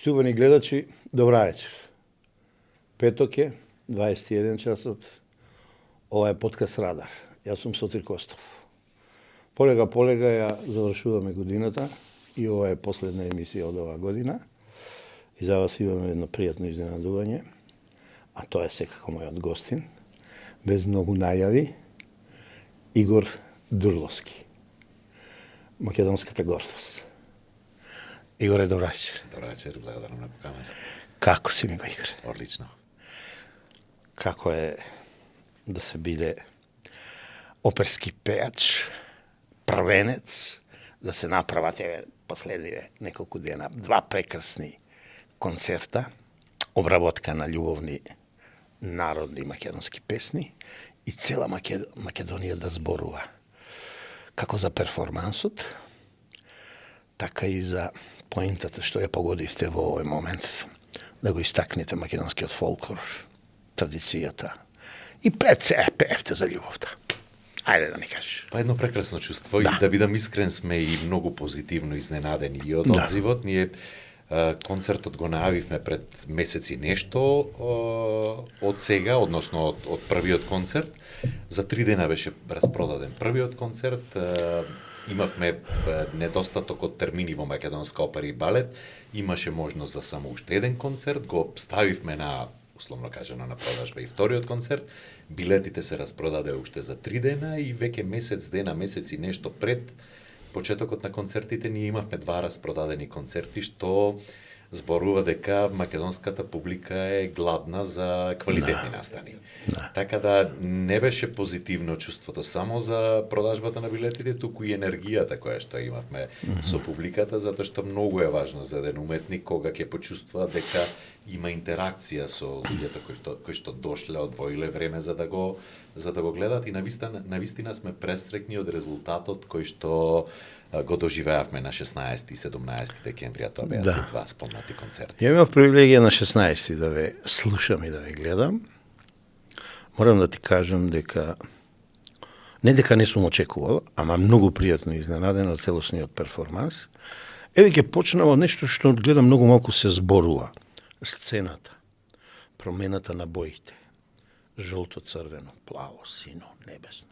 Почитувани гледачи, добра вечер. Петок е, 21 часот. Ова е подкаст Радар. Јас сум Сотир Костов. Полега ја завршуваме годината и ова е последна емисија од оваа година. И за вас имаме едно пријатно изненадување, а тоа е секако мојот гостин, без многу најави, Игор Дурловски. Македонската гордост. Игоре, добра вечер. Добра вечер, благодарам на поканата. Како си ми го, Игоре? Одлично. Како е да се биде оперски пејач, првенец, да се направат последниве неколку дена, 2 прекрасни концерта, обработка на љубовни народни македонски песни и цела Македонија да зборува. Како за перформансот, така и за поентата што ја погодивте во овој момент, да го истакнете македонскиот фолклор, традицијата и пред се пеевте за љубовта. Ајде да ни кажеш. Па едно прекрасно чувство и да бидам искрен, сме и многу позитивно изненадени и од одзивот. Ние концертот го најавивме пред месеци нешто од сега, односно од првиот концерт. За 3 дена беше распродаден првиот концерт. Имавме недостаток од термини во Македонска опера и балет. Имаше можност за само уште еден концерт. Го ставивме на, условно кажано, на продажба и вториот концерт. Билетите се распродаде уште за 3 дена и веќе месец и нешто пред почетокот на концертите ние имавме 2 распродадени концерти, што зборува дека македонската публика е гладна за квалитетни настани. Така да не беше позитивно чувството само за продажбата на билетите, туку и енергијата која што имавме со публиката, затоа што многу е важно за еден уметник кога ќе почувствува дека има интеракција со луѓето кои што дошле, одвоиле време за да го гледат и навистина сме пресрекни од резултатот кој што го доживеавме на 16 и 17 декември, тоа беа 2 спомнати концерти. Ја имав привилегија на 16 да ве слушам и да ве гледам. Морам да ти кажам дека не дека не сум очекувал, ама многу пријатно изненаден од целосниот перформанс. Еве ќе почнам од нешто што гледам многу малку се зборува. Сцената, промената на боите. Жолто, црвено, плаво, сино, небесно.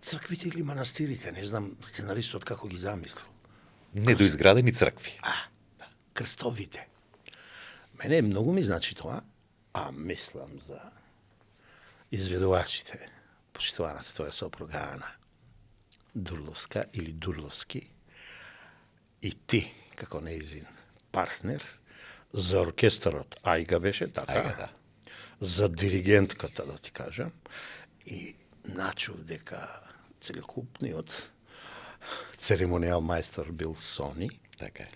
Црквите или манастирите, не знам сценаристот како ги замислил. Недоизградени цркви. Да. Крстовите. Мене многу ми значи тоа, а мислам за изведувачите, почитуваната тоа сопруга Ана Дурловска или Дурловски и ти, како неизин партнер, за оркестарот Ајга беше, така? Ајга, да. За диригентката, да ти кажам, и начув дека целокупниот церемонијал мајстор бил Сони. Така е.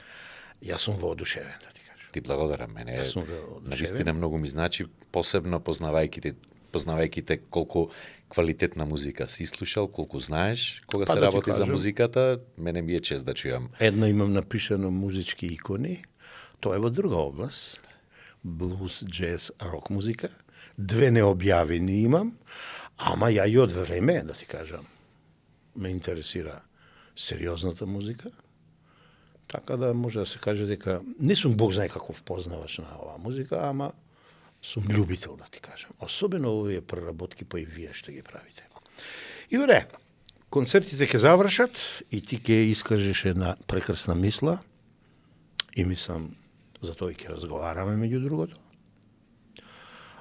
Јас сум воодушевен, да ти кажам. Ти благодарам, мене. Јас сум воодушевен. Навистина многу ми значи, посебно познавајќите колку квалитетна музика си слушал, колку знаеш кога се работи за музиката, мене ми е чест да чујам. Едно имам напишано музички икони, тоа е во друга област, блуз, джез, рок музика. 2 необјавени имам, ама ја и од време, да ти кажам, ме интересира сериозната музика, така да може да се каже дека не сум бог знае каков познавач на оваа музика, ама сум љубител, да ти кажам. Особено овие преработки, па и вие што ги правите. И вре, концертите ќе завршат и ти ќе искажеш една прекрасна мисла и мислам за тоа ќе разговараме меѓу другото.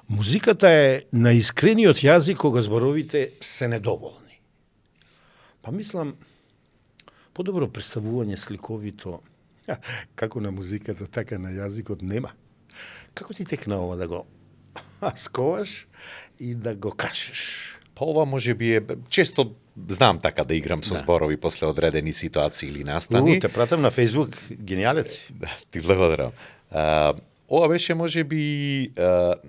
Музиката е наискрениот јазик кога зборовите се недоволни. Па мислам, подобро представување сликовито, како на музиката, така на јазикот нема. Како ти текна ова да го сковаш и да го кажеш? Па ова може би е, често знам така да играм со зборови после одредени ситуации или настани. Те пратам на Facebook, гениалец. Ти благодарам. Ова беше може би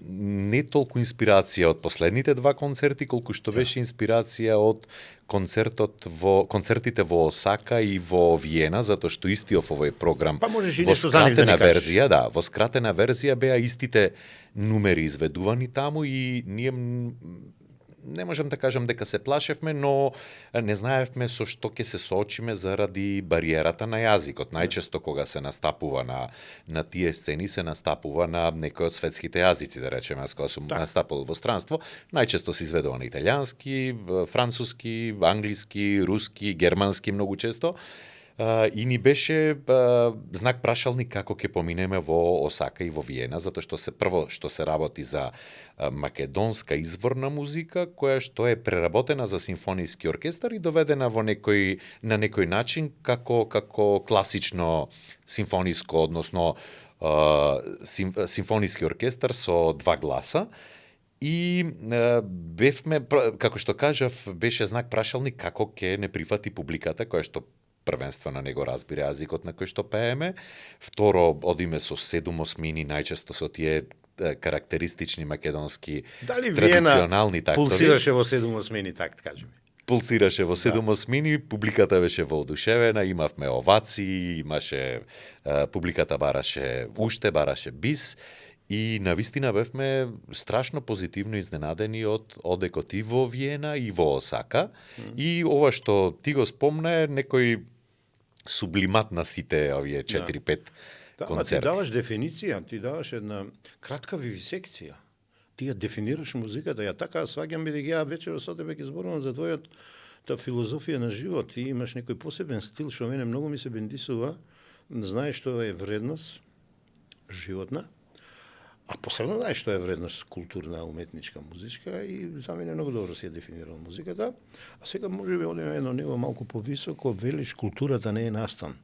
не толку инспирација од последните 2 концерти, колку што беше инспирација од концертите во Осака и во Виена, затоа што истиот овој програм во скратена верзија, во скратена верзија беа истите numери изведувани таму и ние не можам да кажам дека се плашевме, но не знаевме со што ќе се соочиме заради бариерата на јазикот. Најчесто кога се настапува на тие сцени, се настапува на некој од светските јазици, да речеме, аз кога сум настапал во странство, најчесто се изведува на италијански, француски, англиски, руски, германски многу често. И ни беше знак прашалник како ќе поминеме во Осака и во Виена, затоа што прво што се работи за македонска изворна музика, која што е преработена за симфониски оркестар и доведена на некој начин како класично симфониско, односно симфониски оркестар со два гласа. И бевме, како што кажав, беше знак прашалник како ќе не прифати публиката која што првенствено не го разбира јазикот на кој што пееме. Второ, одиме со 7/8, најчесто со тие карактеристични македонски традиционални тактови. Пулсираше во 7/8, так кажеме. Пулсираше во 7/8, публиката беше воодушевена, имавме овации, публиката бараше бараше бис. И навистина бевме страшно позитивно изненадени од одекот и во Виена и во Осака. И ова што ти го спомна е некој сублимат на сите овие 4-5 концерти. Ти даваш дефиниција, ти даваш една кратка вивисекција. Ти ја дефинираш музиката, ја така сваѓам бидејќи ја вечер со тебе ќе зборувам за твојата филозофија на живот. Ти имаш некој посебен стил што мене многу ми се бендисува. Знаеш што е вредност животна, а посебно знаеш што е вредност културна, уметничка, музичка и за мене многу добро си ја дефинирал музиката. А сега може би одиме едно ниво малку повисоко, велиш културата не е настан.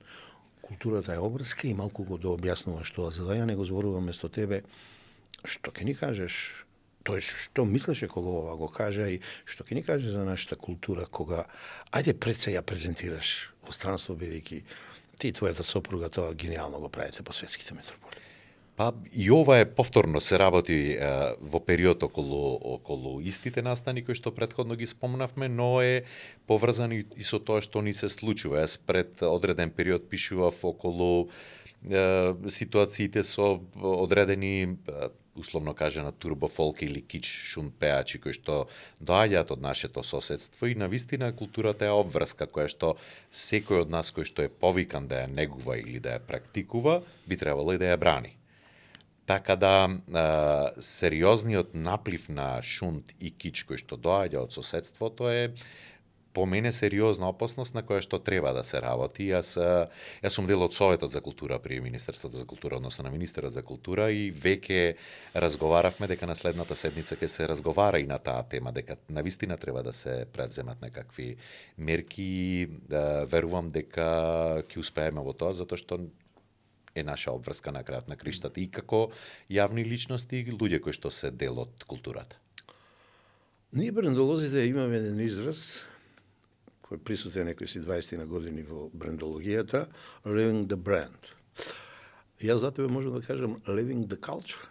Културата е обврска и малку го дообјаснуваш тоа, за да ја не го зборувам место тебе. Што ќе ни кажеш? Тој што мислеше кога ова го кажа и што ќе ни кажеш за нашата култура кога ајде пред се ја презентираш во странство бидејќи ти и твојата сопруга тоа гениално го правите по светските метрополи. Па и ова е повторно се работи во период околу истите настани кои што претходно ги спомнавме, но е поврзан и со тоа што ни се случува. Јас пред одреден период пишував околу ситуациите со одредени условно кажано турбофолк или кич шунт пеачи кои што доаѓаат од нашето соседство и навистина културата е обврска која што секој од нас кој што е повикан да ја негува или да ја практикува би требало и да ја брани. Така да сериозниот наплив на шунт и кич кој што доаѓа од соседството е по мене сериозна опасност на која што треба да се работи. Јас сум дел од Советот за култура при Министерството за култура, односно на Министерот за култура и веќе разговаравме дека на следната седница ќе се разговара и на таа тема, дека навистина треба да се превземат некакви мерки. Верувам дека ќе успееме во тоа, затоа што е наша обврска на крајот на криштата и како јавни личности и луѓе кои што се дел од културата. Ние брендолозите имаме еден израз кој присутен некои си 20 на години во брендологијата, living the brand. Јас за тебе можам да кажам living the culture.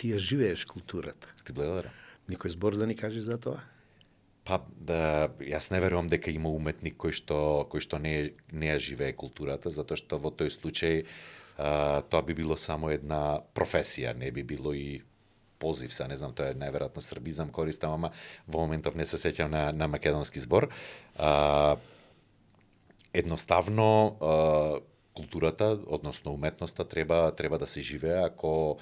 Ти ја живееш културата. Ти благодарам. Никој збор да ни кажеш за тоа? Па јас не верувам дека има уметник кој што не ја живее културата, затоа што во тој случај тоа би било само една професија, не би било и позив, не знам, тоа е најверојатно србизам користам, ама во моментов не се сеќам на македонски збор. Едноставно културата, односно уметноста треба да се живее ако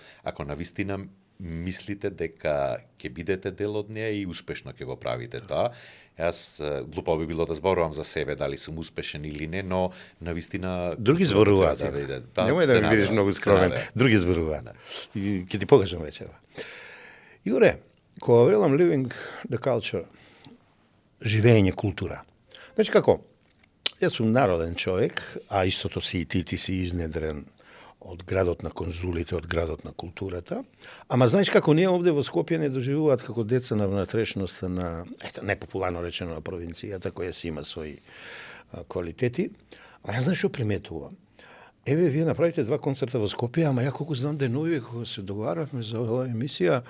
навистина мислите дека ќе бидете дел од неа и успешно ќе го правите тоа. Јас глупо би било да зборувам за себе дали сум успешен или не, но навистина други зборуваат. Немој да ми бидеш многу скромен. Други зборуваат. И ќе ти покажам вечера. Јуре, кога велам living the culture, живење култура. Значи како? Јас сум народен човек, а истото си и ти си изнедрен од градот на конзулите, од градот на културата. Ама знаеш како ние овде во Скопје не доживуваат како деца на внатрешноста на, непопуларно речено, на провинцијата, која си има своји квалитети. А ја знаеш што приметувам? Еве, вие направите 2 концерта во Скопје, ама ја колку знам денови, кога се договаравме за оваа емисија,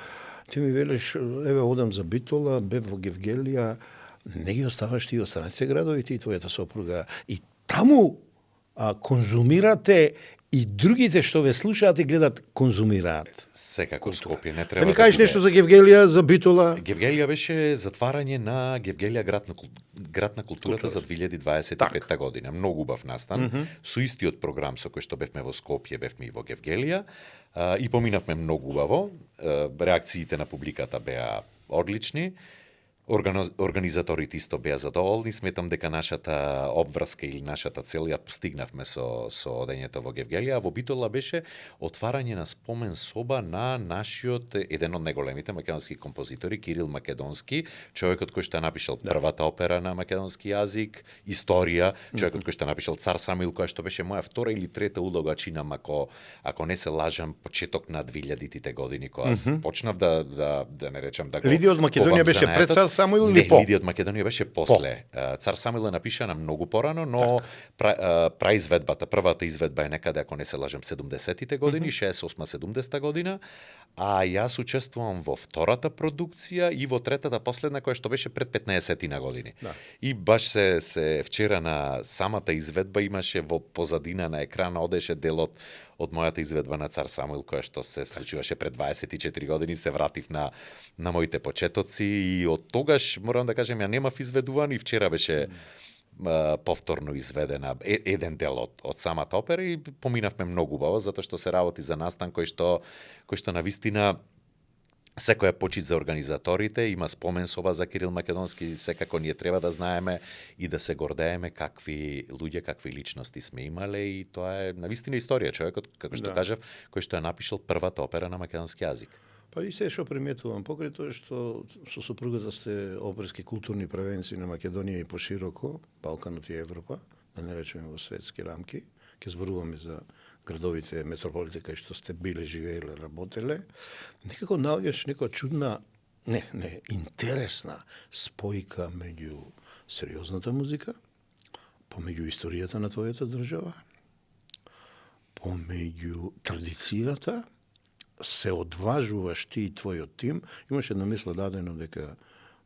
ти ми велиш, еве, одам за Битола, бев во Гевгелија, не ги оставаш ти останете градови, ти и твојата сопруга. И таму конзумирате и другите што ве слушаат и гледат, конзумираат. Секако Скопје не Да треба ми кажеш биде. нешто за Гевгелија, за Битола? Гевгелија беше затварање на Гевгелија град на културата за 2025 година. Многу убав настан. Со истиот програм со кој што бевме во Скопје, бевме и во Гевгелија. И поминавме многу убаво. Реакциите на публиката беа одлични. Организаторите исто беа задоволни. Сметам дека нашата обврска или нашата цел ја постигнавме со одењето во Гевгелија. Во Битола беше отварање на спомен соба на нашиот еден од најголемите македонски композитори, Кирил Македонски, човекот кој што ја напишал првата опера на македонски јазик, Историја, човекот кој што ја напишал Цар Самуил, која што беше моја втора или трета улога, чинам, ако не се лажам, почеток на 2000-тите години, кога почнав да не речам да го Лидија од Македонија беше пред Цар Самуил или по? Не, Лидија од Македонија беше после. Цар Самуил е напишана многу порано, но праизведбата, првата изведба е некаде, ако не се лажам, 70-тите години, 68-70 година, а јас учествувам во втората продукција и во третата последна, која што беше пред 15-тина години. Да. И баш се вчера на самата изведба имаше во позадина на екрана, одеше делот од мојата изведба на Цар Самуил, која што се случуваше пред 24 години, се вратив на моите почетоци и од тогаш, морам да кажем, ја немав изведуван и вчера беше повторно изведена еден дел од самата опера и поминавме многу убаво, затоа што се работи за настан кој што навистина секоја почит за организаторите, има спомен соба за Кирил Македонски, секако ние треба да знаеме и да се гордееме какви луѓе, какви личности сме имале и тоа е навистина историја, човекот, како што кажав, кој што ја напишал првата опера на македонски јазик. Па и се што приметувам, покрај тоа што со супругата сте оперски културни превенци на Македонија и пошироко, Балканот и Европа, да не речеме во светски рамки, ќе зборуваме за градовите, метрополите кај што сте биле, живееле, работеле, некако наоѓаш некоја чудна, интересна спојка меѓу сериозната музика, помеѓу историјата на твојата држава, помеѓу традицијата, се одважуваш ти и твојот тим. Имаш една мисла дадено дека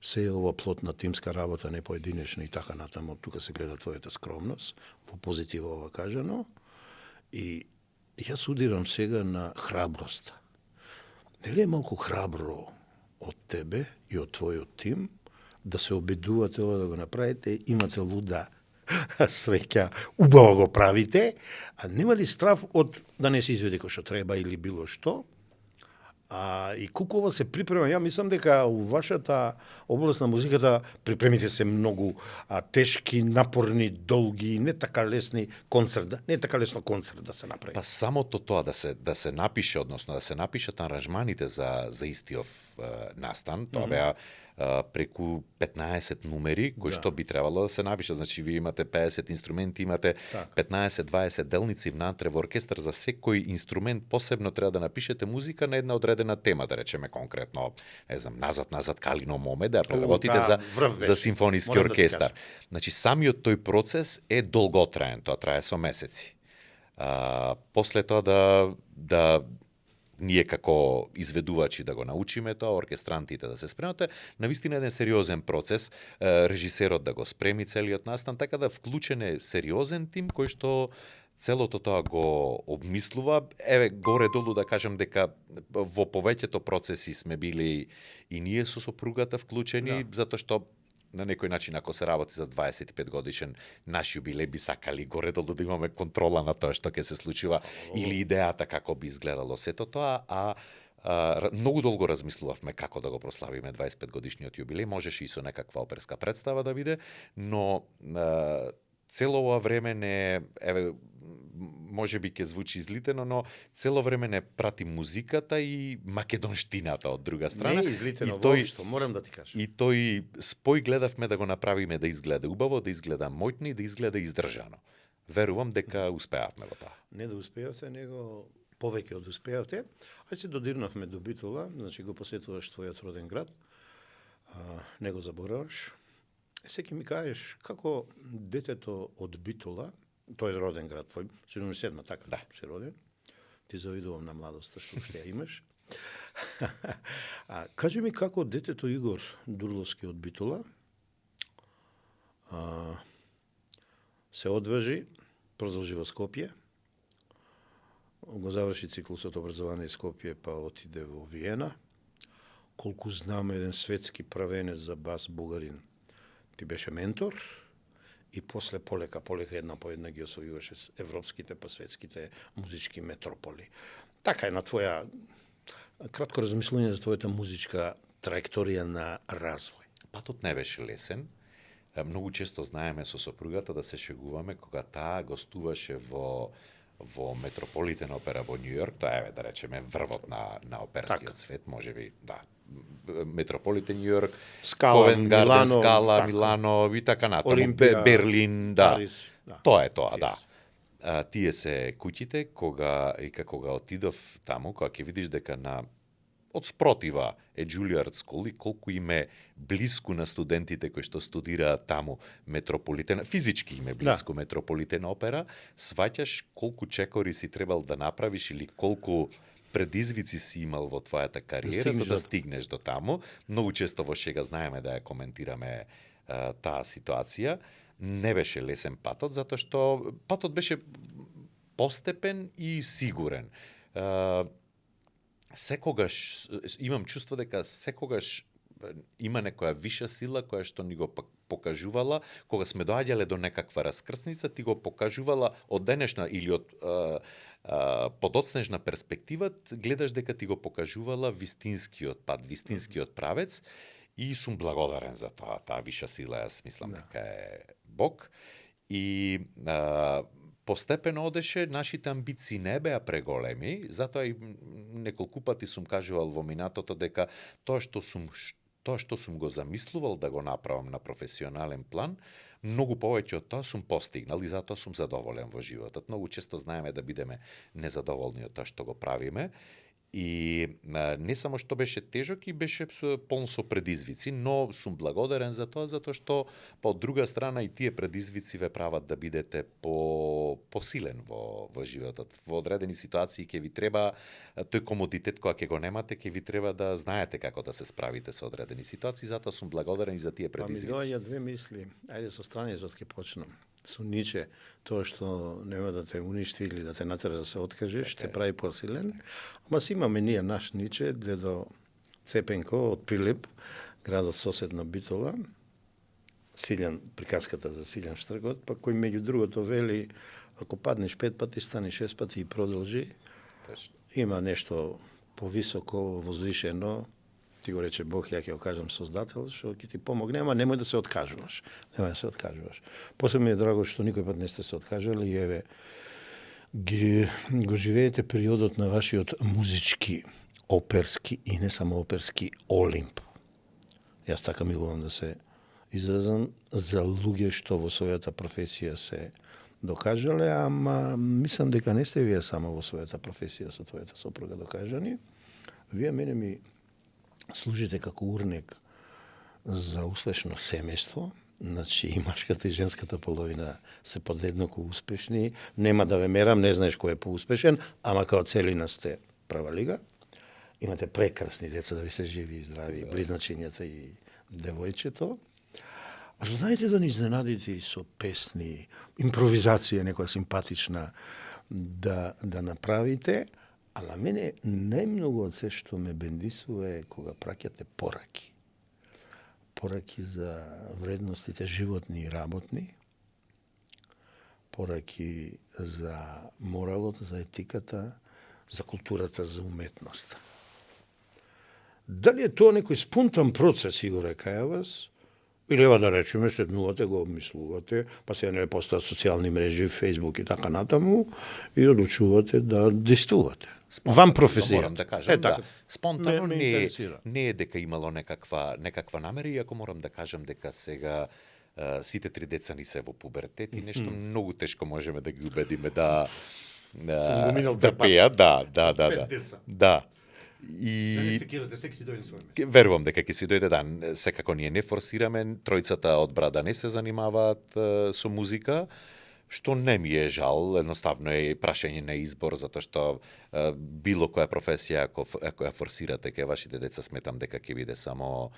се е ова плод на тимска работа, не поединечна и така натаму. Тука се гледа твојата скромност, во позитива ова кажано. И јас удирам сега на храброста. Нели е малку храбро од тебе и од твојот тим да се обидувате ова да го направите, имате луда среќа, убаво го правите, а нема ли страв од да не се изведе кој што треба или било што? И колку ова се припрема, ја мислам дека у вашата област на музиката припремите се многу тешки, напорни, долги, не така лесно концерт да се направи. Па самото тоа да се напише, односно да се напишат аранжманите за истиот настан, тоа беа преку 15 numeri кои што би требало да се напишат. Значи, ви имате 50 инструменти, имате 15-20 делници внатре во оркестар, за секој инструмент посебно треба да напишете музика на една одредена тема, да речеме конкретно, не знам, назад Калино моме, да ја преработите за симфониски оркестар. Значи, самиот тој процес е долготраен, тоа трае со месеци. После тоа да ние како изведувачи да го научиме тоа, оркестрантите да се спремате, навистина еден сериозен процес, режисерот да го спреми целиот настан, така да вклучен е сериозен тим кој што целото тоа го обмислува. Еве, горе-долу да кажам дека во повеќето процеси сме били и ние со сопругата вклучени, затоа што на некој начин, ако се работи за 25 годишен наш јубилеј, би сакали горе-долу да имаме контрола на тоа што ќе се случува или идејата како би изгледало сето тоа, многу долго размислувавме како да го прославиме 25 годишниот јубилеј, можеше и со некаква оперска представа да биде, но цело ова време може би ќе звучи излитено, но цело време не прати музиката и македонштината од друга страна. Не излитено воопшто, морам да ти кажам. И тој спој гледавме да го направиме да изгледа убаво, да изгледа моќно и да изгледа издржано. Верувам дека успеавме во тоа. Не да успеавте, него повеќе од успеавте. Ај се додирнавме до Битола, значи го посетуваш твојот роден град, не го забораваш. Секи ми кажеш како детето од Битола, тој е роден град твој, 77 така, да, си роден. Ти завидувам на младоста што уште ја имаш. Кажи ми како детето Игор Дурловски од Битола се одважи, продолжи во Скопје, го заврши циклусот образование Скопје, па отиде во Виена. Колку знам, еден светски правенец за бас бугарин ти беше ментор и после полека една по една ги освојуваше европските па светските музички метрополи. Така е на твоја кратко размислување за твојата музичка траекторија на развој. Патот не беше лесен. Многу често знаеме со сопругата да се шегуваме кога таа гостуваше во Метрополитен опера во Њу Йорк, тоа е да речеме врвот на оперскиот свет, можеби, да. Метрополитен Њу Йорк, Ковент Гарден, Скала, Милано и така натаму, Олимпија, Берлин, да. Париз, да. Тоа е тоа, да. Тие се куќите кога отидов таму, кога ќе видиш дека од спротива е Juilliard School и колку им е блиску на студентите кои што студираат таму Метрополитен, физички им е блиску Метрополитен опера, сваќаш колку чекори си требал да направиш или колку предизвици си имал во твојата кариера за да стигнеш до таму. Многу често во шега знаеме да ја коментираме таа ситуација. Не беше лесен патот, затоа што патот беше постепен и сигурен. Секогаш имам чувство дека секогаш има некоја виша сила која што ни го покажувала кога сме доаѓале до некаква раскрсница, ти го покажувала од денешна или од подоцнежна перспектива, гледаш дека ти го покажувала вистинскиот пат, вистинскиот правец и сум благодарен за тоа. Таа виша сила, јас мислам дека е Бог. И постепено одеше, нашите амбиции не беа преголеми, затоа и неколку пати сум кажувал во минатото дека тоа што сум го замислувал да го направам на професионален план, многу повеќе од тоа сум постигнал и затоа сум задоволен во животот. Многу често знаеме да бидеме незадоволни од тоа што го правиме. И не само што беше тежок и беше полн со предизвици, но сум благодарен за тоа, затоа што од друга страна и тие предизвици ве прават да бидете посилен во животот. Во одредени ситуации ќе ви треба тој комодитет која ќе го немате, ќе ви треба да знаете како да се справите со одредени ситуации, затоа сум благодарен и за тие предизвици. Па ми доаѓа две мисли. Ајде со странизот ќе почнам. Со Ниче, тоа што нема да те уништи или да те натера да се откажеш, те прави посилен. Ама си имаме ние наш Ниче, дедо Цепенко од Прилеп, градот сосед на Битола, Силјан, приказката за Силјан Штргот, па кој меѓу другото вели, ако паднеш 5 пати, стани 6 пати и продолжи. Има нешто повисоко, возвишено, ти го рече Бог, ја ќе го кажам Создател, што ќе ти помогне, ама немој да се откажуваш. Немој да се откажуваш. После ми е драго што никој пат не сте се откажали и еве го живеете периодот на вашиот музички, оперски и не само оперски Олимп. Јас така милувам да се изразам за луѓе што во својата професија се докажале, ама мислам дека не сте вие само во својата професија со твојата сопруга докажани. Вие мене ми служите како урник за успешно семејство, значи и машката и женската половина се подеднако успешни, нема да ве мерам, не знаеш кој е поуспешен, ама као целина сте права лига. Имате прекрасни деца, да ви се живи и здрави, близначињата и девојчето. А што знаете да ни изненадите и со песни, импровизација некоја симпатична да направите, ала мене најмногу од се што ме бендисува е кога праќате пораки. Пораки за вредностите животни и работни, пораки за моралот, за етиката, за културата, за уметноста. Дали е тоа некој спонтан процес, Игоре, кај вас? Или ева да речеме, седнувате, го обмислувате, па се не постаат социјални мрежи, Фејсбук и така натаму, и одлучувате да действувате. Вам професија. Морам да кажам, да. Спонтано не е дека имало некаква намера, иако морам да кажам дека сега сите три деца ни се во пубертет и нешто многу тешко можеме да ги убедиме да пеат, да. И не секирате, секи си дојде своје. Верувам дека ќе си дојде дан. Секако ние не форсираме, тројцата од брада не се занимаваат со музика, што не ми е жал, едноставно е прашање на избор, затоа што било која професија, ако ја форсирате ке вашите деца, сметам дека ќе биде само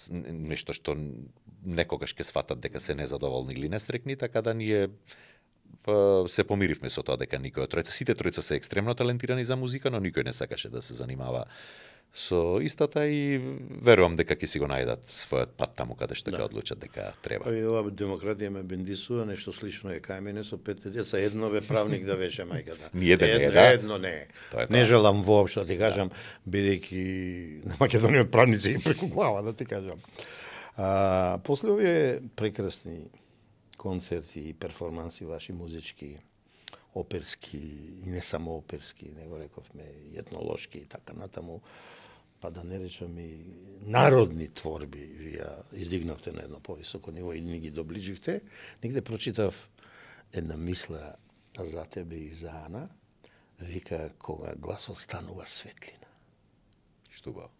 нешто што некогаш ќе сватат дека се незадоволни или несрекни, така да ние се помиривме со тоа дека никој од тројца, сите тројца се екстремно талентирани за музика, но никој не сакаше да се занимава со истата и верувам дека ќе си го најдат својот пат таму каде што ќе одлучат дека треба. И ова демократија ме бендисува, нешто слично е кај мене со 5 деца, едно бе правник да беше мајката. Ни еден не е, да? Едно не е. Не желам воопшто да ти кажам, бидејќи на Македонија правници и преку глава, да ти кажам. После овие прекрасни концерти и перформанси ваши музички, оперски и не само оперски, него рековме и етнолошки и така натаму, па да не речам и народни творби, вие издигнавте на едно повисоко ниво и ни ги доближивте. Негде прочитав една мисла за тебе и за Ана, вика кога гласот станува светлина. Што убаво.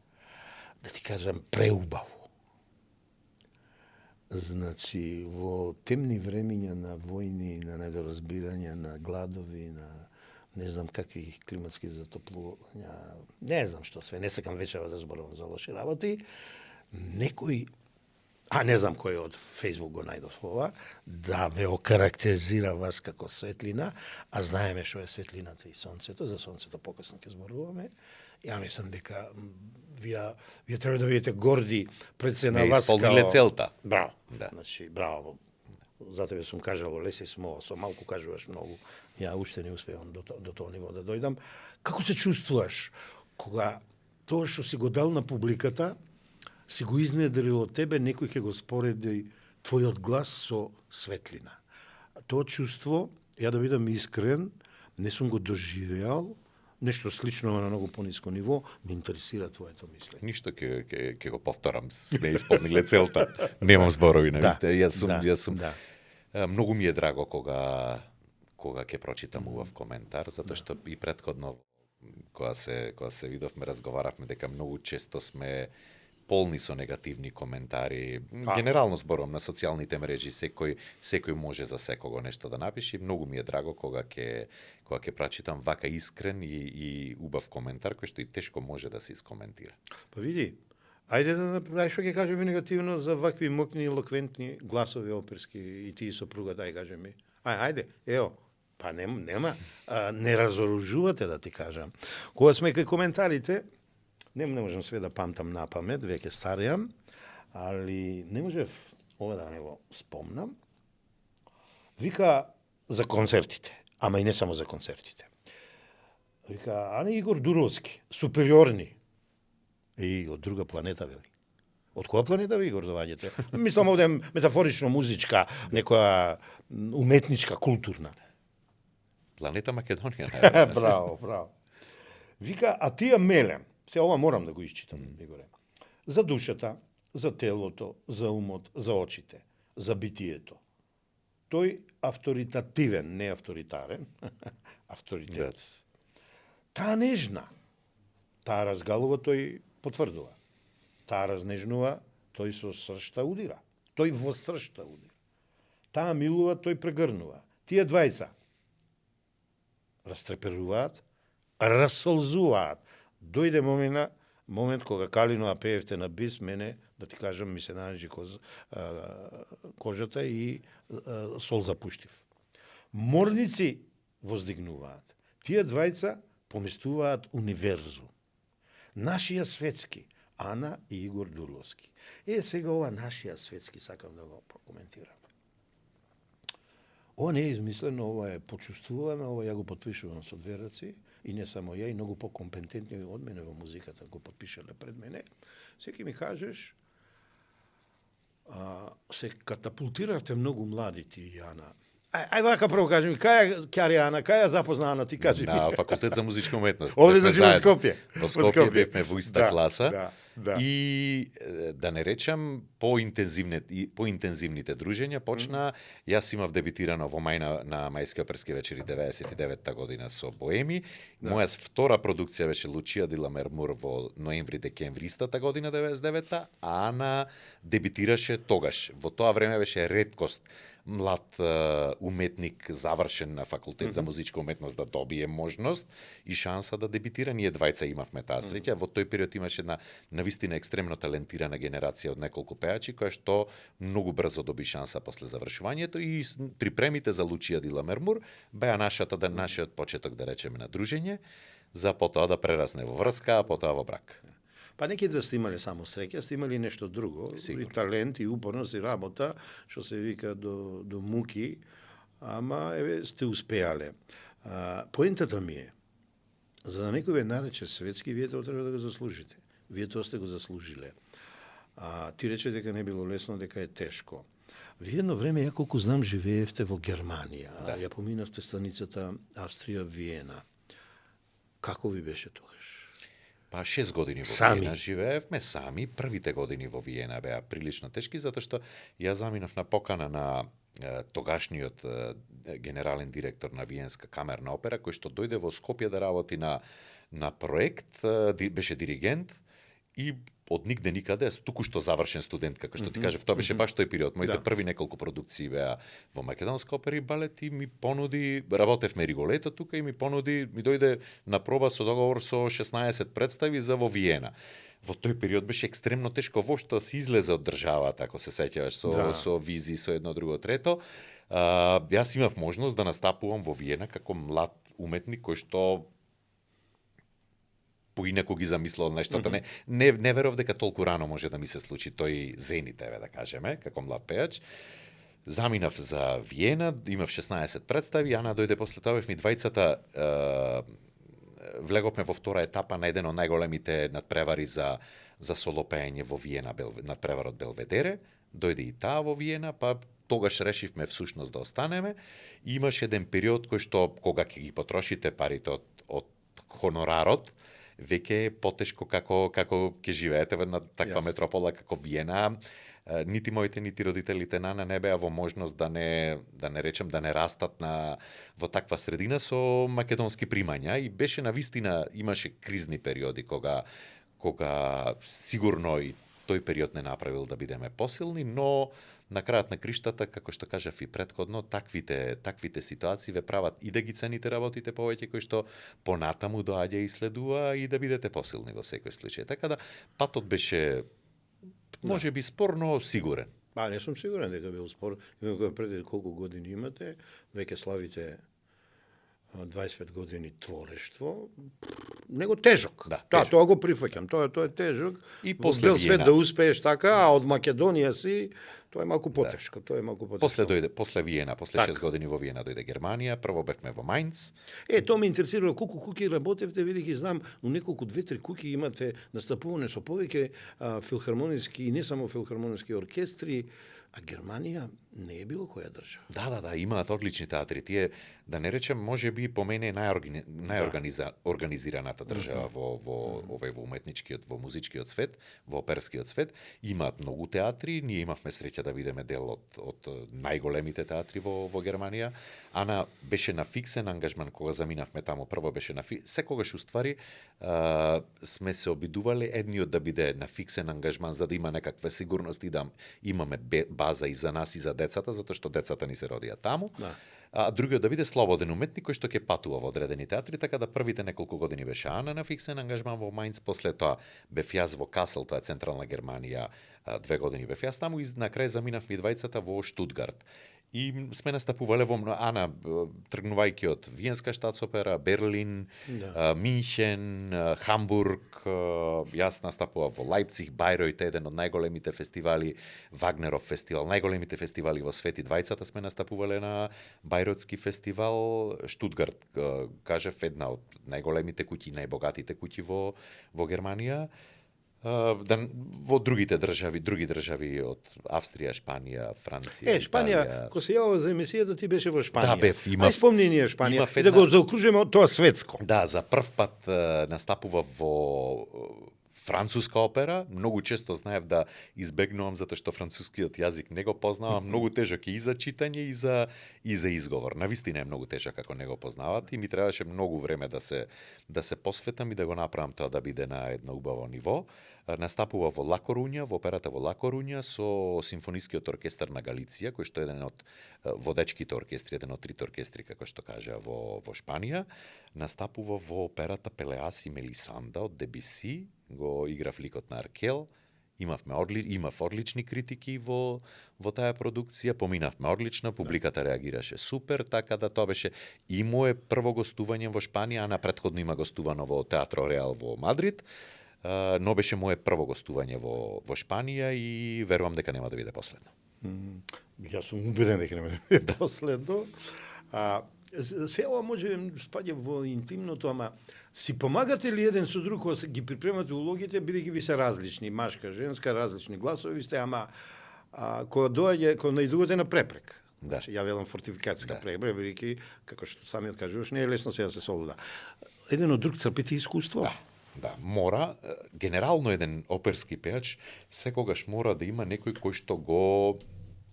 Да ти кажам, преубаво. Значи, во темни времиња на војни, на недоразбирање, на гладови, на не знам какви климатски затоплувања, не знам што све, не сакам вечера да зборувам за лоши работи, некој, не знам кој од Facebook го најдов ова, да ве окарактеризира вас како светлина, а знаеме што е светлината и сонцето, за сонцето покасно ќе зборуваме. Ја мислам дека вие треба да бидете горди пред се на вас. Сме исполниле целта. Браво. Да. Значи, браво. За тебе сум кажал, леси смо, со малку кажуваш многу. Ја уште не успевам до тоа ниво да дојдам. Како се чувствуваш кога тоа што си го дал на публиката, си го изнедрил од тебе, некој ќе го спореди твојот глас со светлина? Тоа чувство, ја да бидам искрен, не сум го доживеал, нешто слично на многу пониско ниво, ме интересира твоето мислење. Ништо ќе го повторам, сме исполниле целта. Немам зборови на вистина. Јас сум многу ми е драго кога ќе прочитам убав коментар, затоа што и претходно кога се видовме, разговаравме дека многу често сме полни со негативни коментари. Генерално зборувам на социјалните мрежи, секој може за секого нешто да напише. Многу ми е драго кога ќе прочитам вака искрен и убав коментар кој што и тешко може да се искоментира. Па види, ајде да направиш што ќе кажеме негативно за вакви мокни елоквентни гласови оперски и ти сопругата, кажи ми. Ајде, ево. Па нема, не разоружувате да ти кажам. Кога сме кај коментарите, не можам све да памтам на памет, веќе старијам, али не можев ова да не го спомнам. Вика за концертите, ама и не само за концертите. Вика, Ани Игор Дуровски, супериорни. И од друга планета, вели. Од која планета ви, Игор, доваѓате? Мислам овде метафорично музичка, некоја уметничка, културна. Планета Македонија. Браво. Вика, а тие мелем. Се ова морам да го исчитам, Игоре. За душата, за телото, за умот, за очите, за битието. Тој авторитативен, не авторитарен, авторитет. Таа нежна, таа разгалува, тој потврдува. Таа разнежнува, тој со сршта удира. Тој во сршта удира. Таа милува, тој прегрнува. Тие двајца растреперуваат, расолзуваат. Дојде момент кога Калинова пеевте на бис, мене, да ти кажам, ми се најджи кожата и сол запуштив. Морници воздигнуваат. Тие двајца поместуваат универзум. Нашиот светски, Ана и Игор Дурловски. Сега ова нашиот светски сакам да го прокоментирам. Ова не е измислено, ова е почувствувано, ова ја го подпишувам со две раци, и не само ја, и многу покомпетентни од мене во музиката го подпишале пред мене. Секи ми кажеш, се катапултиравте многу млади ти, Јана. Вака прво кажи ми, кај Ќари Ана, кај ја запозна Ана, ти кажи ми. На факултет за музичка уметност. Овде за Скопје. Во Скопје бевме во иста класа. Да. И да не речам поинтензивните дружења почна. Јас имав дебитирано во мај на Мајски оперски вечери 99-та година со Боеми. Моја втора продукција беше Лучија ди Ламермур во ноември-декември истата година 99-та, а Ана дебитираше тогаш. Во тоа време беше реткост млад уметник завршен на факултет за музичка уметност да добие можност и шанса да дебитира. Ние двајца имавме таа среќа. Во тој период имаше една навистина екстремно талентирана генерација од неколку пејачи која што многу брзо доби шанса после завршувањето и припремите за Лучија ди Ламермур беа нашиот почеток, да речеме, на дружење, за потоа да прерасне во врска, а потоа во брак. Па неки да сте имале само среќа, сте имали нешто друго, и талент, и упорност, и работа, што се вика до муки, ама еве сте успеале. Поентата ми е, за да некој ве нарече светски, вие тоа треба да го заслужите. Вие тоа сте го заслужиле. Ти рече дека не било лесно, дека е тешко. Вие едно време, ја колку знам, живеевте во Германија, ја поминавте станицата Австрија-Виена. Како ви беше тогаш? Па 6 години во Виена живеевме сами. Првите години во Виена беа прилично тешки, затоа што ја заминав на покана на тогашниот генерален директор на Виенска камерна опера, кој што дојде во Скопје да работи на проект, беше диригент и од нигде никаде, туку што завршен студент, како што ти кажев, тоа беше баш тој период. Моите први неколку продукции беа во Македонска опера и балет и ми понуди, работевме Риголето тука и ми дојде на проба со договор со 16 представи за во Виена. Во тој период беше екстремно тешко воопшто да се излезе од државата, ако се сеќаваш, со визи, со едно друго трето. Јас имав можност да настапувам во Виена како млад уметник кој што поинаку ги замислил нештото. Не веров дека толку рано може да ми се случи тој зенит, да кажеме, како млад пејач. Заминав за Виена, имав 16 представи, Ана дојде после тоа, бевме двајцата, влеговме во втора етапа на еден од најголемите надпревари за солопење во Виена, надпреварот Белведере. Дојде и таа во Виена, па тогаш решивме всушност да останеме. Имаше еден период кој што, кога ќе ги потрошите парите од хонорарот, веќе е потешко како ќе живеете во една таква метропола како Виена. Нити моите, нити родителите Нана не беа во можност да не речем да не растат во таква средина со македонски примања и беше навистина, имаше кризни периоди кога сигурно и тој период не направил да бидеме посилни, но на крајот на криштата, како што кажав и претходно, таквите ситуации ве прават и да ги цените работите повеќе кои што понатаму доаѓа и следува и да бидете посилни во секој случај. Така да патот беше можеби спорно сигурен. Не сум сигурен дека бил спор. Пред колку години имате, веќе славите 25 години творештво, него тежок. Тоа го прифаќам, тоа е тежок. И после бел свет да успееш така, а од Македонија си, тоа е малку потешко, После Виена, после 6 години во Виена дојде Германија, прво бевме во Мајнц. Тоа ме интересира колку куќи работевте, види знам, у неколку 2-3 куќи имате настапуване со повеќе филхармониски и не само филхармониски оркестри, а Германија не е било која држава. Да, имаат одлични театри. Тие, да не речем, можеби по мене најорганизираната држава во уметничкиот, во музичкиот свет, во оперскиот свет. Имаат многу театри, ние имавме среќа да бидеме дел од најголемите театри во Германија. Ана беше на фиксен ангажман кога заминавме таму. Прво беше на секогаш уствари сме се обидувале едниот да биде на фиксен ангажман за да има некаква сигурност и да имаме база и за нас и за децата, затоа што децата ни се родија таму. А другиот да биде слободен уметник кој што ќе патува во одредени театри, така да првите неколку години беше Ана на фиксен ангажман во Мајнц, после тоа бев јас во Касел, тоа е централна Германија, 2 години бев јас таму и на крај заминавме двајцата во Штутгарт. И сме настапувале во Ана, тргнувајќи од Виенска штатсопера, Берлин, Минхен, Хамбург, јас настапував во Лајпциг, Бајројт, еден од најголемите фестивали, Вагнеров фестивал, најголемите фестивали во свет и двајцата сме настапувале на Бајројтски фестивал, Штутгарт, кажев, една од најголемите куќи, најбогатите куќи во Германија. Во други држави од Австрија, Шпанија, Франција, Шпанија, кога се јавува за емисијата ти беше во Шпанија. Да, бев, имав. Спомни ние Шпанија, да го заокружиме од тоа светско. Да, за прв пат настапував во француска опера, многу често знаев да избегнувам затоа што францускиот јазик не го познавам, многу тежок и за читање и за изговор. Навистина е многу тежок ако не го познават и ми требаше многу време да се посветам и да го направам тоа да биде на едно убаво ниво. настапува во Ла Корунја, во операта во Ла Корунја со симфонискиот оркестар на Галиција, кој што е еден од водечките оркестри, еден од трите оркестри, како што кажа, во Шпанија. Настапува во операта Пелеас и Мелисанда од Дебиси, го играв ликот на Аркел. Имав одлични критики во таа продукција, поминавме одлично, публиката реагираше супер, така да тоа беше и мое прво гостување во Шпанија, а на претходно има гостувано во Театро Реал во Мадрид, но беше мое прво гостување во Шпанија и верувам дека нема да биде последно. Јас сум убеден дека нема да биде последно. Се ова може спаѓа во интимното, ама си помагате ли еден со друг кога ги припремате улогите, бидејќи ви се различни, машка, женска, различни гласови сте, ама кога наидувате на препрек. Да. Ја велам фортификацијска препрека, бидејќи, како што самиот кажуваш, не е лесно сега да се солуда. Еден од друг црпите искуство. Да, мора, генерално еден оперски пеач секогаш мора да има некој кој што го,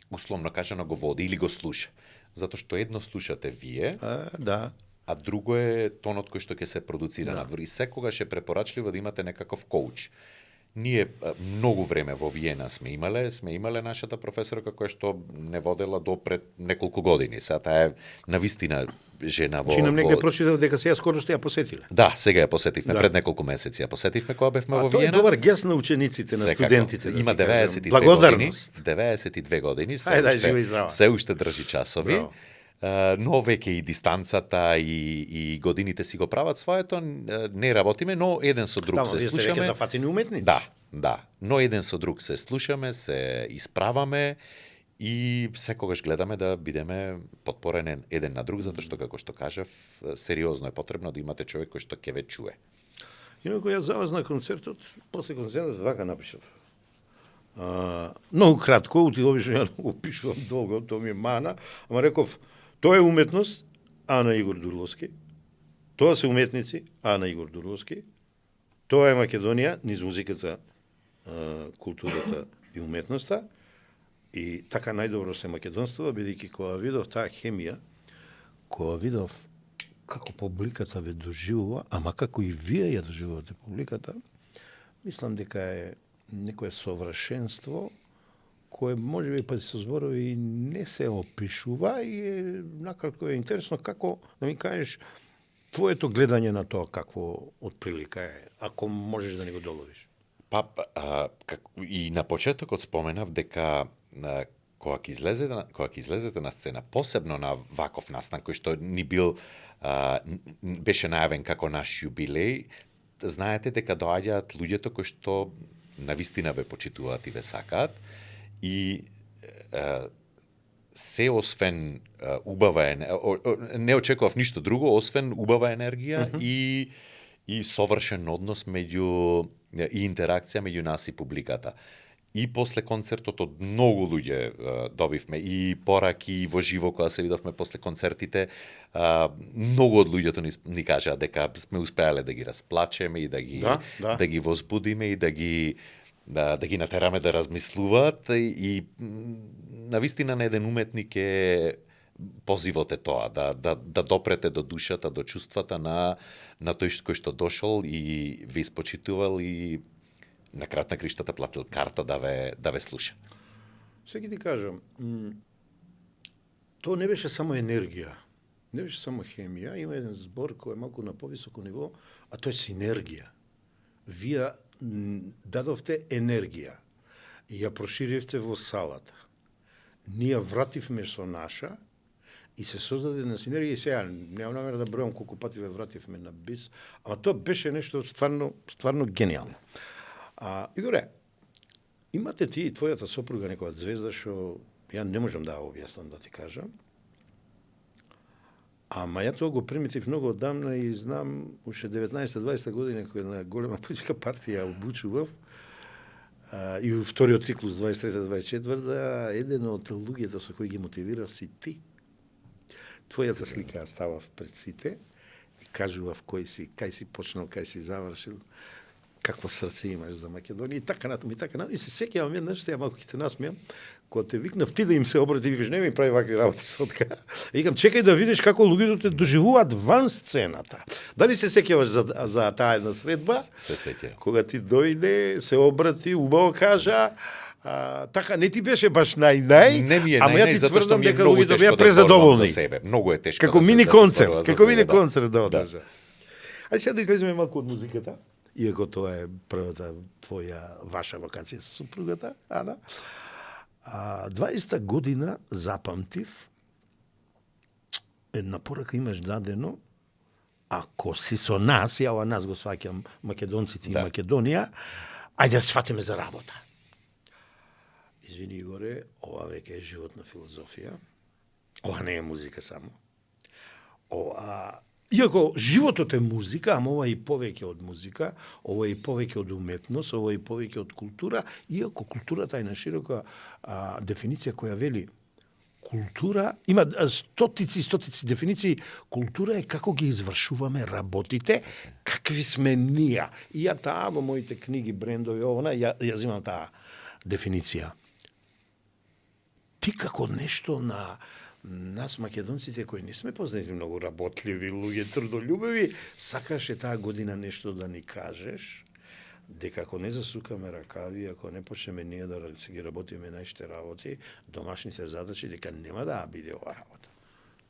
условно кажано, го води или го слуша. Затоа што едно слушате вие, а друго е тонот кој што ќе се продуцира надвор. И секогаш е препорачливо да имате некаков коуч. Ние многу време во Виена сме имале нашата професорка која што не водела до пред неколку години. Сега таа е навистина жена во... Чинам негде прочитав дека сега скоро сте ја посетиле. Да, сега ја посетивме, пред неколку месеци ја посетивме кога бевме во Виена. Тоа е добар гест на учениците, на студентите. Има 92 години. 92 години, се уште држи часови. Браво. Но веќе и дистанцата и годините си го прават своето, не работиме, но еден со друг се слушаме. Да, вие сте веќе зафатени уметници. Да, но еден со друг се слушаме, се исправаме и секогаш гледаме да бидеме потпорени еден на друг, затоа што, како што кажав, сериозно е потребно да имате човек кој што ќе ве чуе. Инако јас за вас на концертот, после концертот вака напишав. Многу кратко, обично ја го пишувам долго, тоа ми е мана, ама реков, тоа е уметност, а на Игор Дурловски. Тоа се уметници, а на Игор Дурловски. Тоа е Македонија, низ музиката, културата и уметноста. И така најдобро се македонствува, бидејќи кога видов таа хемија, кога видов како публиката ве доживува, ама како и вие ја доживувате публиката, мислам дека е некое совршенство кое може би па со зборови не се опишува и е накратко е интересно како да ми кажеш твоето гледање на тоа какво отприлика е, ако можеш да ни го доловиш. И на почетокот споменав дека кога ќе излезете на сцена, посебно на ваков настан кој што ни бил беше најавен како наш јубилеј, знаете дека доаѓаат луѓето кои што навистина ве почитуваат и ве сакаат и се освен убава не очекував ништо друго освен убава енергија и совршен однос меѓу и интеракција меѓу нас и публиката. И после концертот од многу луѓе добивме и пораки и во живо кога се видовме после концертите, многу од луѓето ни кажаа дека сме успеале да ги расплачеме и да ги возбудиме и да ги натераме да размислуваат и навистина на еден уметник е позивот е тоа, да допрете до душата, до чувствата на тој кој што дошол и ви испочитувал и на крат на криштата платил карта да ве слуша. Сега ти кажам, тоа не беше само енергија, не беше само хемија, има еден збор кој е малку на повисоко ниво, а тоа е синергија. Вие дадовте енергија и ја проширивте во салата. Ние вративме со наша и се создаде на синергија и сега немам намера да бројам колку пати ве вративме на бис, ама тоа беше нешто стварно гениално. Игоре, имате ти и твојата сопруга некоја звезда што ја не можам да објаснам да ти кажам. Ама ја тоа го примитив многу одамна и знам уште 19-20 година која на голема политичка партија обучував и вториот циклус 23-24 еден од луѓето со кои ги мотивирав си ти. Твојата слика става пред сите и кажував кој си, кај си почнал, кај си завршил, какво срце имаш за Македонија и така натаму и така натаму. И се сеќавам еднаш, сега малку ќе те насмеам, кога те викнав ти да им се обрати, викаш, не ми прави вакви работи сотка. Викам, чекај да видиш како луѓето те доживуваат ван сцената. Дали се сеќаваш за таа една средба? Се сеќавам. Кога ти дојде, се обрати, убаво кажа, така не ти беше баш нај, Не ми е ама ја ти затоа што тврдам ми е дека многу луѓето тешко беа да зборувам презадоволни. за себе. Многу е тешко Како да мини се концерт, зборува за како мини себе, да. концерт да одржа. Ајде сега да излеземе малку од музиката, иако тоа е првата твоја ваша вакација со супругата, Ана. 20 година запамтив, една порака имаш дадено, ако си со нас, ја ова нас го сваќам македонците и Македонија, ајде да сватиме за работа. Извини, Игоре, ова веќе е животна филозофија. Ова не е музика само. Иако животот е музика, ама ова е и повеќе од музика, ова е и повеќе од уметност, ова е и повеќе од култура, иако културата е на широка дефиниција која вели култура, има стотици дефиниции, култура е како ги извршуваме работите, какви сме ние. И ја таа во моите книги, брендови, ја земам таа дефиниција. Ти како нешто на нас македонците кои не сме познати многу работливи луѓе, трудолюбиви, сакаше таа година нешто да ни кажеш, дека ако не засукаме ракави, ако не почнеме ние да си ги работиме нашите работи, домашните задачи, дека нема да биде ова работа.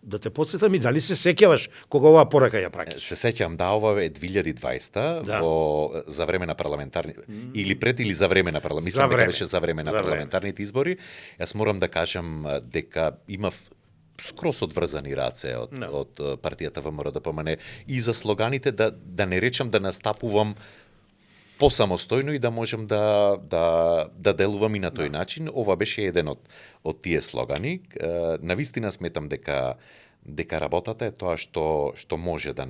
Да те подсетам и дали се сеќаваш кога оваа порака ја праќаш? Се сеќавам, да, ова е 2020 за време на парламентарни или пред или за време на мислам дека беше за време на парламентарните избори. Јас морам да кажам дека имав скрос одврзани раце од партијата ВМРО ДПМН и за слоганите да не речам да настапувам посамостојно и да можем да делувам и на тој начин. Ова беше еден од тие слогани. Навистина сметам дека работата е тоа што може да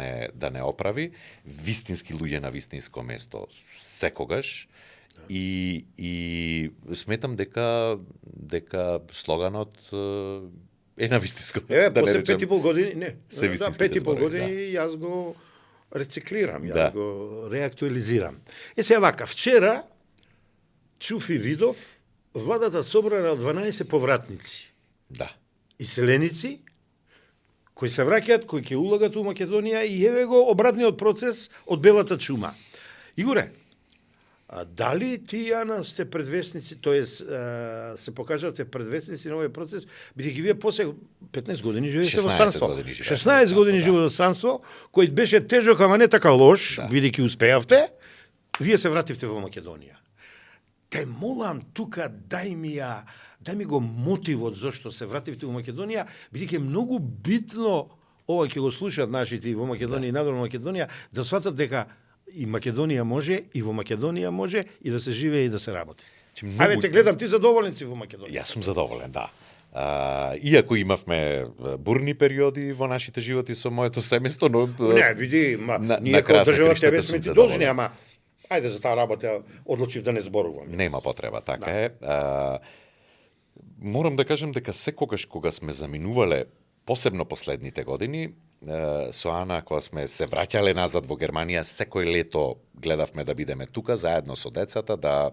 не оправи. Вистински луѓе на вистинско место секогаш. И сметам дека слоганот е на вистинско. После 5,5 години, не. Се вистинските 5,5 години јас го рециклирам, јас го реактуализирам. Сега вака, вчера чув и видов владата собрана од 12 повратници. Да. Иселеници кои се враќаат, кои ќе улагат у Македонија и еве го обратниот процес од белата чума. Игоре, дали ти, Ана, сте предвесници, тоест се покажавте предвесници на овој процес, бидејќи вие после 15 години живеете во странство. 16 години живеете во странство, кој беше тежок, ама не така лош, бидејќи успеавте, вие се вративте во Македонија. Те молам тука дај ми го мотивот зашто се вративте во Македонија, бидејќи е многу битно ова ќе го слушаат нашите и во Македонија и надвор Македонија да сватат дека и Македонија може, и во Македонија може, и да се живее и да се работи. Ајде те гледам, ти задоволен си во Македонија? Јас сум задоволен, да. Иако имавме бурни периоди во нашите животи со моето семејство, но не, види, ние како држава тебе сме ти должни, ама ајде за таа работа одлучив да не зборувам. Нема потреба, така е. Морам да кажам дека секогаш кога сме заминувале, посебно последните години, со Ана, кога сме се враќале назад во Германија, секој лето гледавме да бидеме тука, заедно со децата, да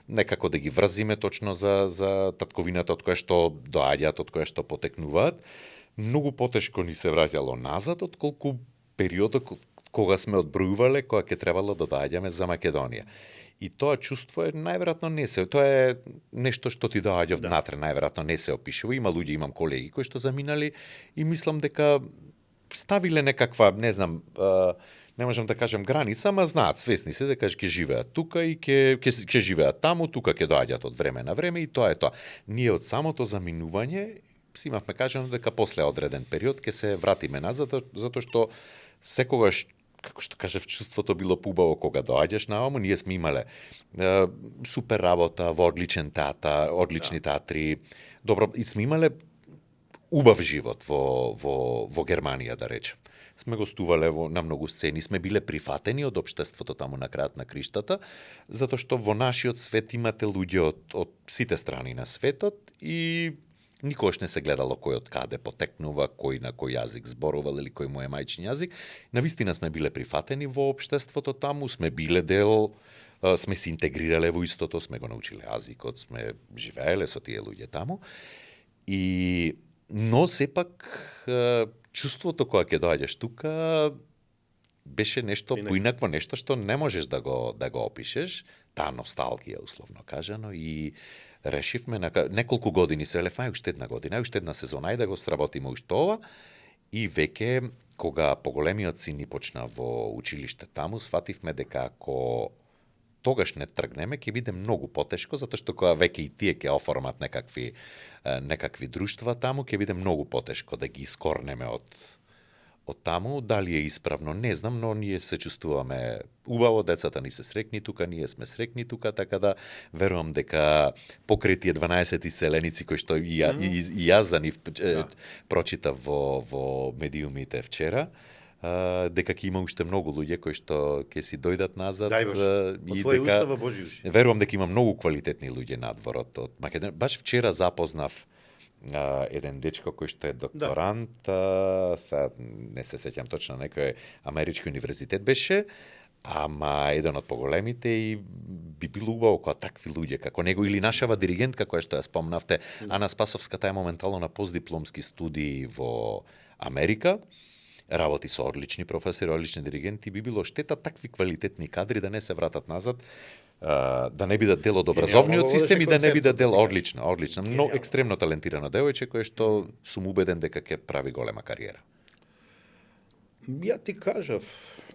некако да ги врзиме точно за татковината од која што доаѓаат, од која што потекнуваат. Многу потешко ни се враќало назад, отколку периодот кога сме одбројувале, кога ќе требало да доаѓаме за Македонија. И тоа чувство е најверојатно тоа е нешто што ти доаѓа внатре, најверојатно не се опишува. Има луѓе, имам колеги кои што заминали и мислам дека ставиле некаква, не знам, не можам да кажам граница, ама знаат, свесни се дека ќе живеат тука и ќе живеат таму, тука ќе доаѓаат од време на време и тоа е тоа. Ние од самото заминување си имавме кажано дека после одреден период ќе се вратиме назад, затоа што секогаш, како што кажав, чувството било пубаво кога доаѓаш нааму. Ние сме имале супер работа во одличен театар, одлични театри, добро, и сме имале убав живот во Германија, да речем. Сме гостувале на многу сцени, сме биле прифатени од општеството таму на крајот на криштата, затоа што во нашиот свет имате луѓе од сите страни на светот и никогаш не се гледало кој од каде потекнува, кој на кој јазик зборувал или кој му е мајчин јазик. Навистина сме биле прифатени во општеството таму, сме биле дел сме се интегрирале во истото, сме го научиле азикот, сме живееле со тие луѓе таму. Но сепак чувството кога ќе доаѓаш тука беше нешто поинакво, нешто што не можеш да го опишеш, таа носталгија условно кажано, и решивме неколку години се лефај, уште една година, уште една сезона, и да го сработиме уште ова. И веќе кога поголемиот син ни почна во училиште таму, свативме дека ако тогаш не тргнеме, ќе биде многу потешко, затоа што кога веќе и тие ќе оформат некакви друштва таму, ќе биде многу потешко да ги искорнеме од таму. Дали е исправно, не знам, но ние се чувствуваме убаво, децата ни се срекни тука, ние сме срекни тука, така да верувам дека покрај тие 12 иселеници кои што и јас за нив прочитав во медиумите вчера, дека ќе има уште многу луѓе кои што ќе си дојдат назад. И дека верувам дека има многу квалитетни луѓе надворот од Македонија. Баш вчера запознав еден дечко кој што е докторант, сега не се сеќам точно, некој амерички универзитет беше, ама еден од поголемите, и би било убаво кога такви луѓе како него, или нашава диригентка која што ја спомнавте, Ана Спасовска, таа е моментално на постдипломски студии во Америка, работи со одлични професори, одлични диригенти, би било штета такви квалитетни кадри да не се вратат назад, да не бидат дел од образовниот систем и да не бидат дел одлично, но екстремно талентирано девојче кое што сум убеден дека ќе прави голема кариера. Ја ти кажав,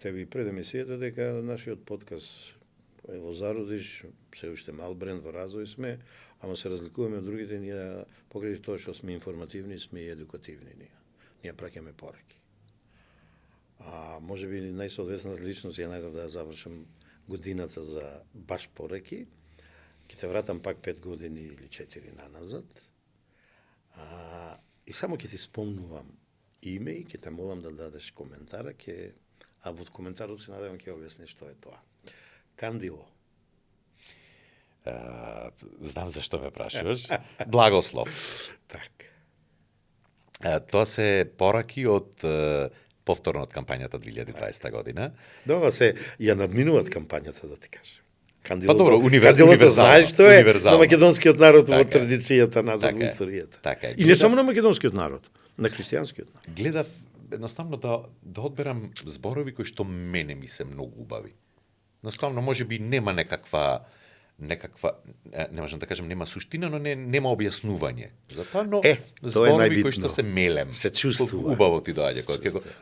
тебе пред емисијата, дека нашиот подкаст е во зародиш, се уште мал бренд во развој сме, ама се разликуваме од другите, ние покрај тоа што сме информативни, сме и едукативни ние праќаме пораки. Може би најсоодветната личност ја најдов да ја завршам годината за баш пораки. Ќе те вратам пак 5 години или 4 наназад. И само ќе ти спомнувам име и ќе те молам да дадеш коментара, а во коментарот се надевам ќе објасниш што е тоа. Кандило. Знам зашто ме прашуваш. Благослов. Так. Тоа се пораки од повторно од кампањата 2020 година. Добро, се ја надминуваат кампањата, да ти кажам. Кандилото, добро, универзално. Знаеш што е на македонскиот народ во традицијата назад во историјата. И не само на македонскиот народ, на христијанскиот народ. Гледав едноставно да одберам зборови кои што мене ми се многу убави. Едноставно можеби нема некаква не можам да кажам нема суштина, но нема објаснување. Затоа, но зборови кои што се мелем. Се чувствува. Убаво ти доаѓа.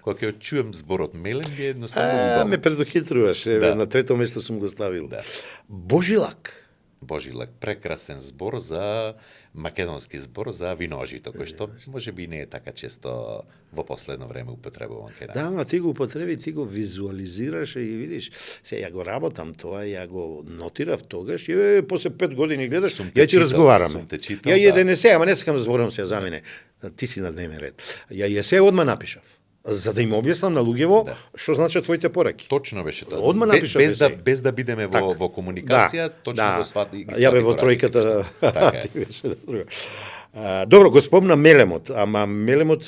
Кога ќе чуем зборот мелем, е едноставно убаво. Ме предохитруваш. На трето место сум го ставил. Божилак. Божилак, прекрасен збор за македонски збор за виножито, кој што можеби не е така често во последно време употребуван кај нас. Да, ама ти го употреби, ти го визуализираш и видиш. Се ја го работам тоа, ја го нотирав тогаш и после 5 години гледаш, ја ти разговараме. Ја денесе, ама не сакам да зборам се за мене. Ти си на дневен ред. Ја се одма напишав. За да им објаснам на луѓево што значат твоите пораки. Точно беше тоа. Одма напишав без да бидеме во комуникација, точно го свати. Ја бе во тројката. Ти беше друга. Добро, го спомна мелемот, ама мелемот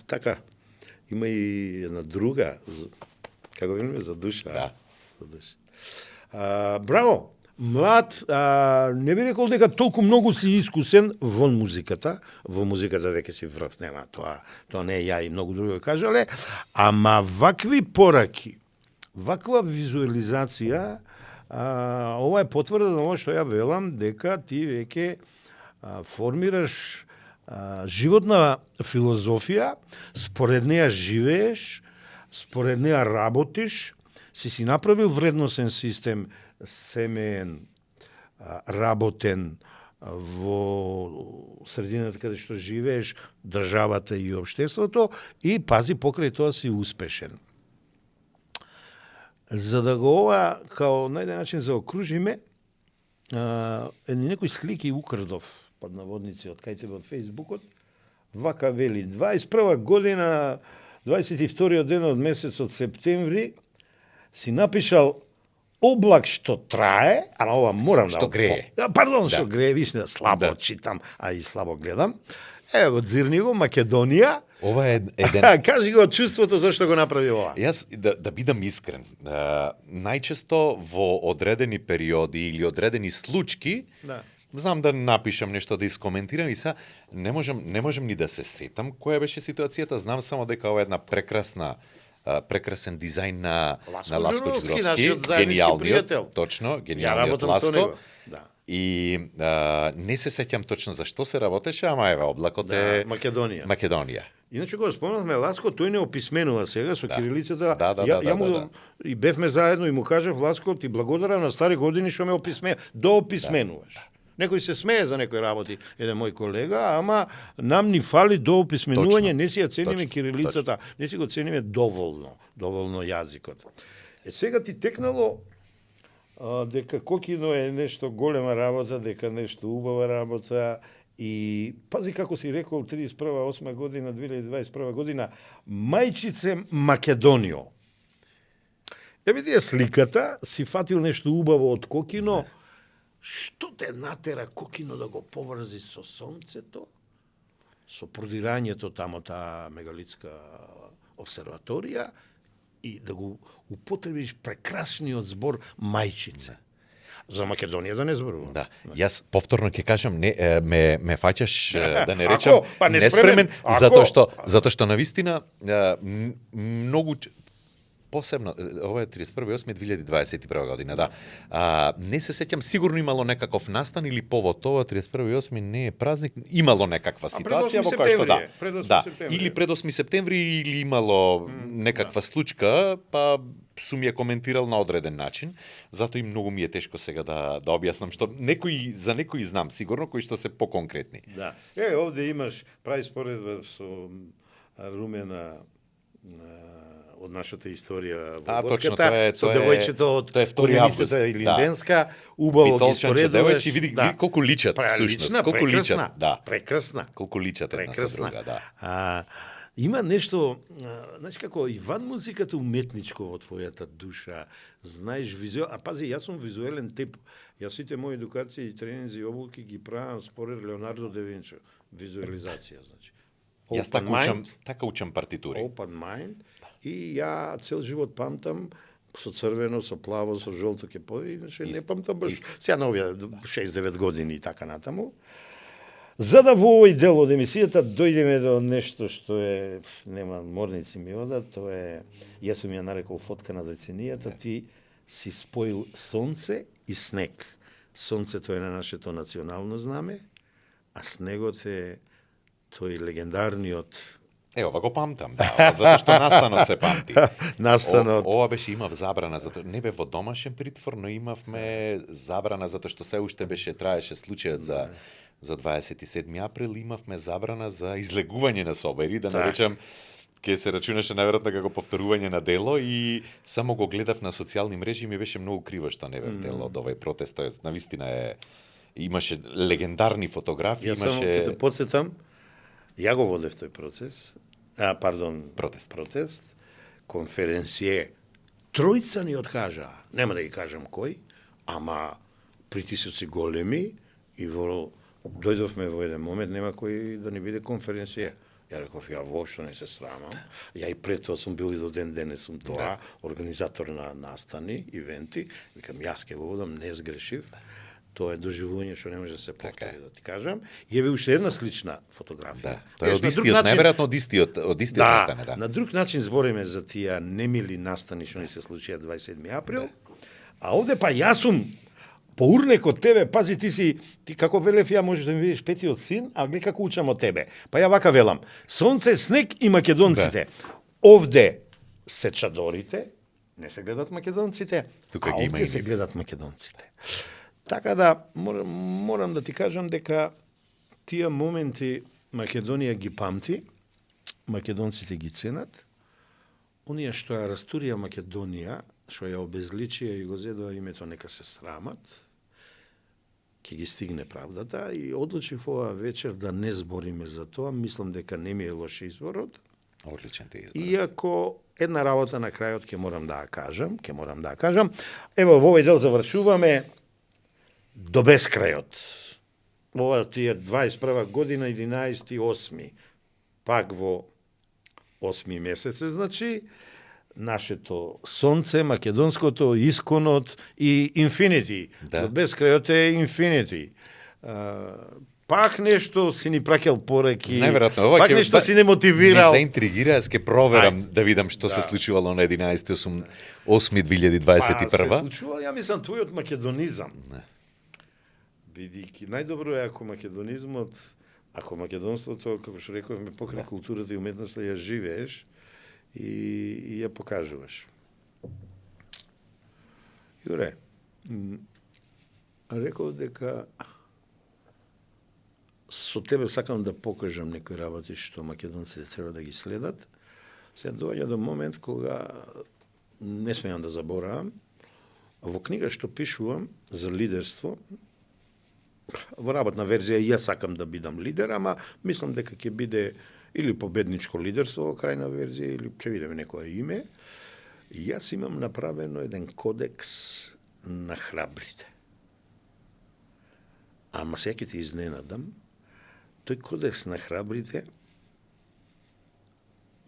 така има и една друга, како велиме, за душа. Да. За душа. Браво. Млад, не би рекол дека толку многу си искусен во музиката веќе си врв, нема тоа не е ја и многу други кажале, ама вакви пораки, ваква визуализација, ова е потврда на ова што ја велам, дека ти веќе формираш животна филозофија, според неја живееш, според неја работиш, си направил вредносен систем, семеен, работен во средината каде што живееш, државата и општеството, и пази покрај тоа си успешен. За да го ова као најден начин заокружиме, некои слики украдов под наводници од кај тебе од Фејсбукот, вака вели 21 година, 22 ден од месецот септември, си напишал облак што трае, а на ова морам Што грее. Пардон, што грее, виж, слабо читам, а и слабо гледам. Ево го, дзирни го, Македонија. Ова е еден... Кажи го чувството зашто го направи ова. Јас, да бидам искрен, најчесто во одредени периоди или одредени случаи, знам да напишам нешто, да искоментирам и са, не можем ни да се сетам која беше ситуацијата, знам само дека ова е една прекрасен дизајн на Ласко Џуровски, гениалниот, точно, гениалниот Ласко. И не се сеќам точно за што се работеше, ама еве облакот е Македонија. Иначе го спомнавме Ласко, тој не описменува сега со кирилицата. Ја му и бевме заедно и му кажав, Ласко, ти благодарам на стари години што ме доописменуваш. Некој се смее за некои работи, еден мој колега, ама нам ни фали доописменување, не си ја цениме кирилицата, не си го цениме доволно јазикот. Сега ти текнало дека Кокино е нешто голема работа, дека нешто убава работа и пази како си рекол 31-8 година, 2021 година, мајчице Македонио. Еве сликата, си фатил нешто убаво од Кокино. Што те натера Кокино да го поврзи со сонцето, со продирањето тамо таа мегалитска обсерваторија и да го употребиш прекрасниот збор мајчице. За Македонија да не зборувам. Да. Јас повторно ќе кажам, ме фаќаш да не речам неспремен, затоа што навистина многу посебно, ова е 31.8.2021 година, да. Не се сеќам, сигурно имало некаков настан или повод тоа, 31.8. не е празник, имало некаква ситуација во која што или пред 8 септември или имало некаква случка, па сум ја коментирал на одреден начин, затоа и многу ми е тешко сега да објаснам што за некои знам сигурно, кои што се поконкретни. Да. Овде имаш прави споредба со Румена од нашата историја во водката, со девојчето од Комуницата Илинденска, убаво ги споредуваш. Види колку личат, всушност, колку личат. Прекрасна. Колку личат една со друга, да. Има нешто, значи како Иван музиката уметничко во твојата душа, знаеш визуел, а пази, јас сум визуелен тип. Јас сите мои едукации и тренинзи и обуки ги правам според Леонардо да Винчи, визуализација, значи. Јас така учам партитури. Open mind. И ја цел живот памтам со црвено, со плаво, со жолто ке пои, иначе не памтам баш. Сега на овие 6-9 години и така натаму. За да во овој дел од емисијата дојдеме до нешто што е, нема морници ми одат, тоа е, јас сум ја нарекол фотка на деценијата, ти си споил сонце и снег. Сонцето е на нашето национално знаме, а снегот е тој легендарниот. Ова го памтам, да, затоа што настанот се памти. Настанот. Ова беше, имав забрана, не бе во домашен притвор, но имавме забрана затоа што се уште траеше случајот за 27 април, имавме забрана за излегување на собери, да не речам, ке се рачунаше најверојатно како повторување на дело и само го гледав на социјални мрежи и ми беше многу криво што не бев дел од овој протест, навистина имаше легендарни фотографии, имаше. Ја само ќе те потсетам, ја го водев тој протест, конференције, тројца ни откажаа, нема да ги кажам кој, ама притисоци големи и дојдовме во еден момент, нема кој да не биде конференције. Ја реков, ја воопшто не се срамам. Ја и пред тоа сум бил и до ден денес сум тоа, организатор на настани, ивенти. Викам, јас ке го водам, не сгрешив. Тоа е доживување што не може да се повтори, да ти кажам. И еве уште една слична фотографија. Тоа е од истиот, најверојатно од истиот настане, да. На друг начин збориме за тие немили настани што ни се случија 27 април. А овде па јас сум поурлек од тебе, пази ти како велев ја можеш да ми видиш петиот син, а гледа како учам од тебе. Па ја вака велам, сонце, снег и македонците. Овде се чадорите, не се гледат македонците, а овде се гледат македонците. Така да, морам да ти кажам дека тие моменти Македонија ги памти, македонците ги ценат, оние што ја растурија Македонија, што ја обезличија и го зедоа името, нека се срамат, ќе ги стигне правдата и одлучив оваа вечер да не збориме за тоа, мислам дека не ми е лош изборот. Одличен ти избор. Иако една работа на крајот ќе морам да ја кажам. Ево, во овој дел завршуваме до бескрајот. Ова ти е 21 година, 11.8. Пак во 8 месец, значи, нашето сонце, македонското, исконот и инфинити. Да. До бескрајот е инфинити. Пак нешто си ни праќал пораки. Најверојатно, ова пак нешто си не мотивирал. Ме заинтригира, ќе проверам да видам што се случувало на 11.8.2021. Се случувало, ја мислам, твојот македонизам. Не. Бидејќи најдобро е ако македонството, како што рековме, покрај културата и уметноста ја живееш и ја покажуваш. Јуре, реков дека со тебе сакам да покажам некои работи што македонците треба да ги следат. Се доаѓа до момент кога не смеам да заборавам, во книга што пишувам за лидерство, во работна верзија јас сакам да бидам лидер, ама мислам дека ќе биде или победничко лидерство во крајна верзија, или ќе видиме некое име. И јас имам направено еден кодекс на храбрите. Ама сега ќе ти изненадам, тој кодекс на храбрите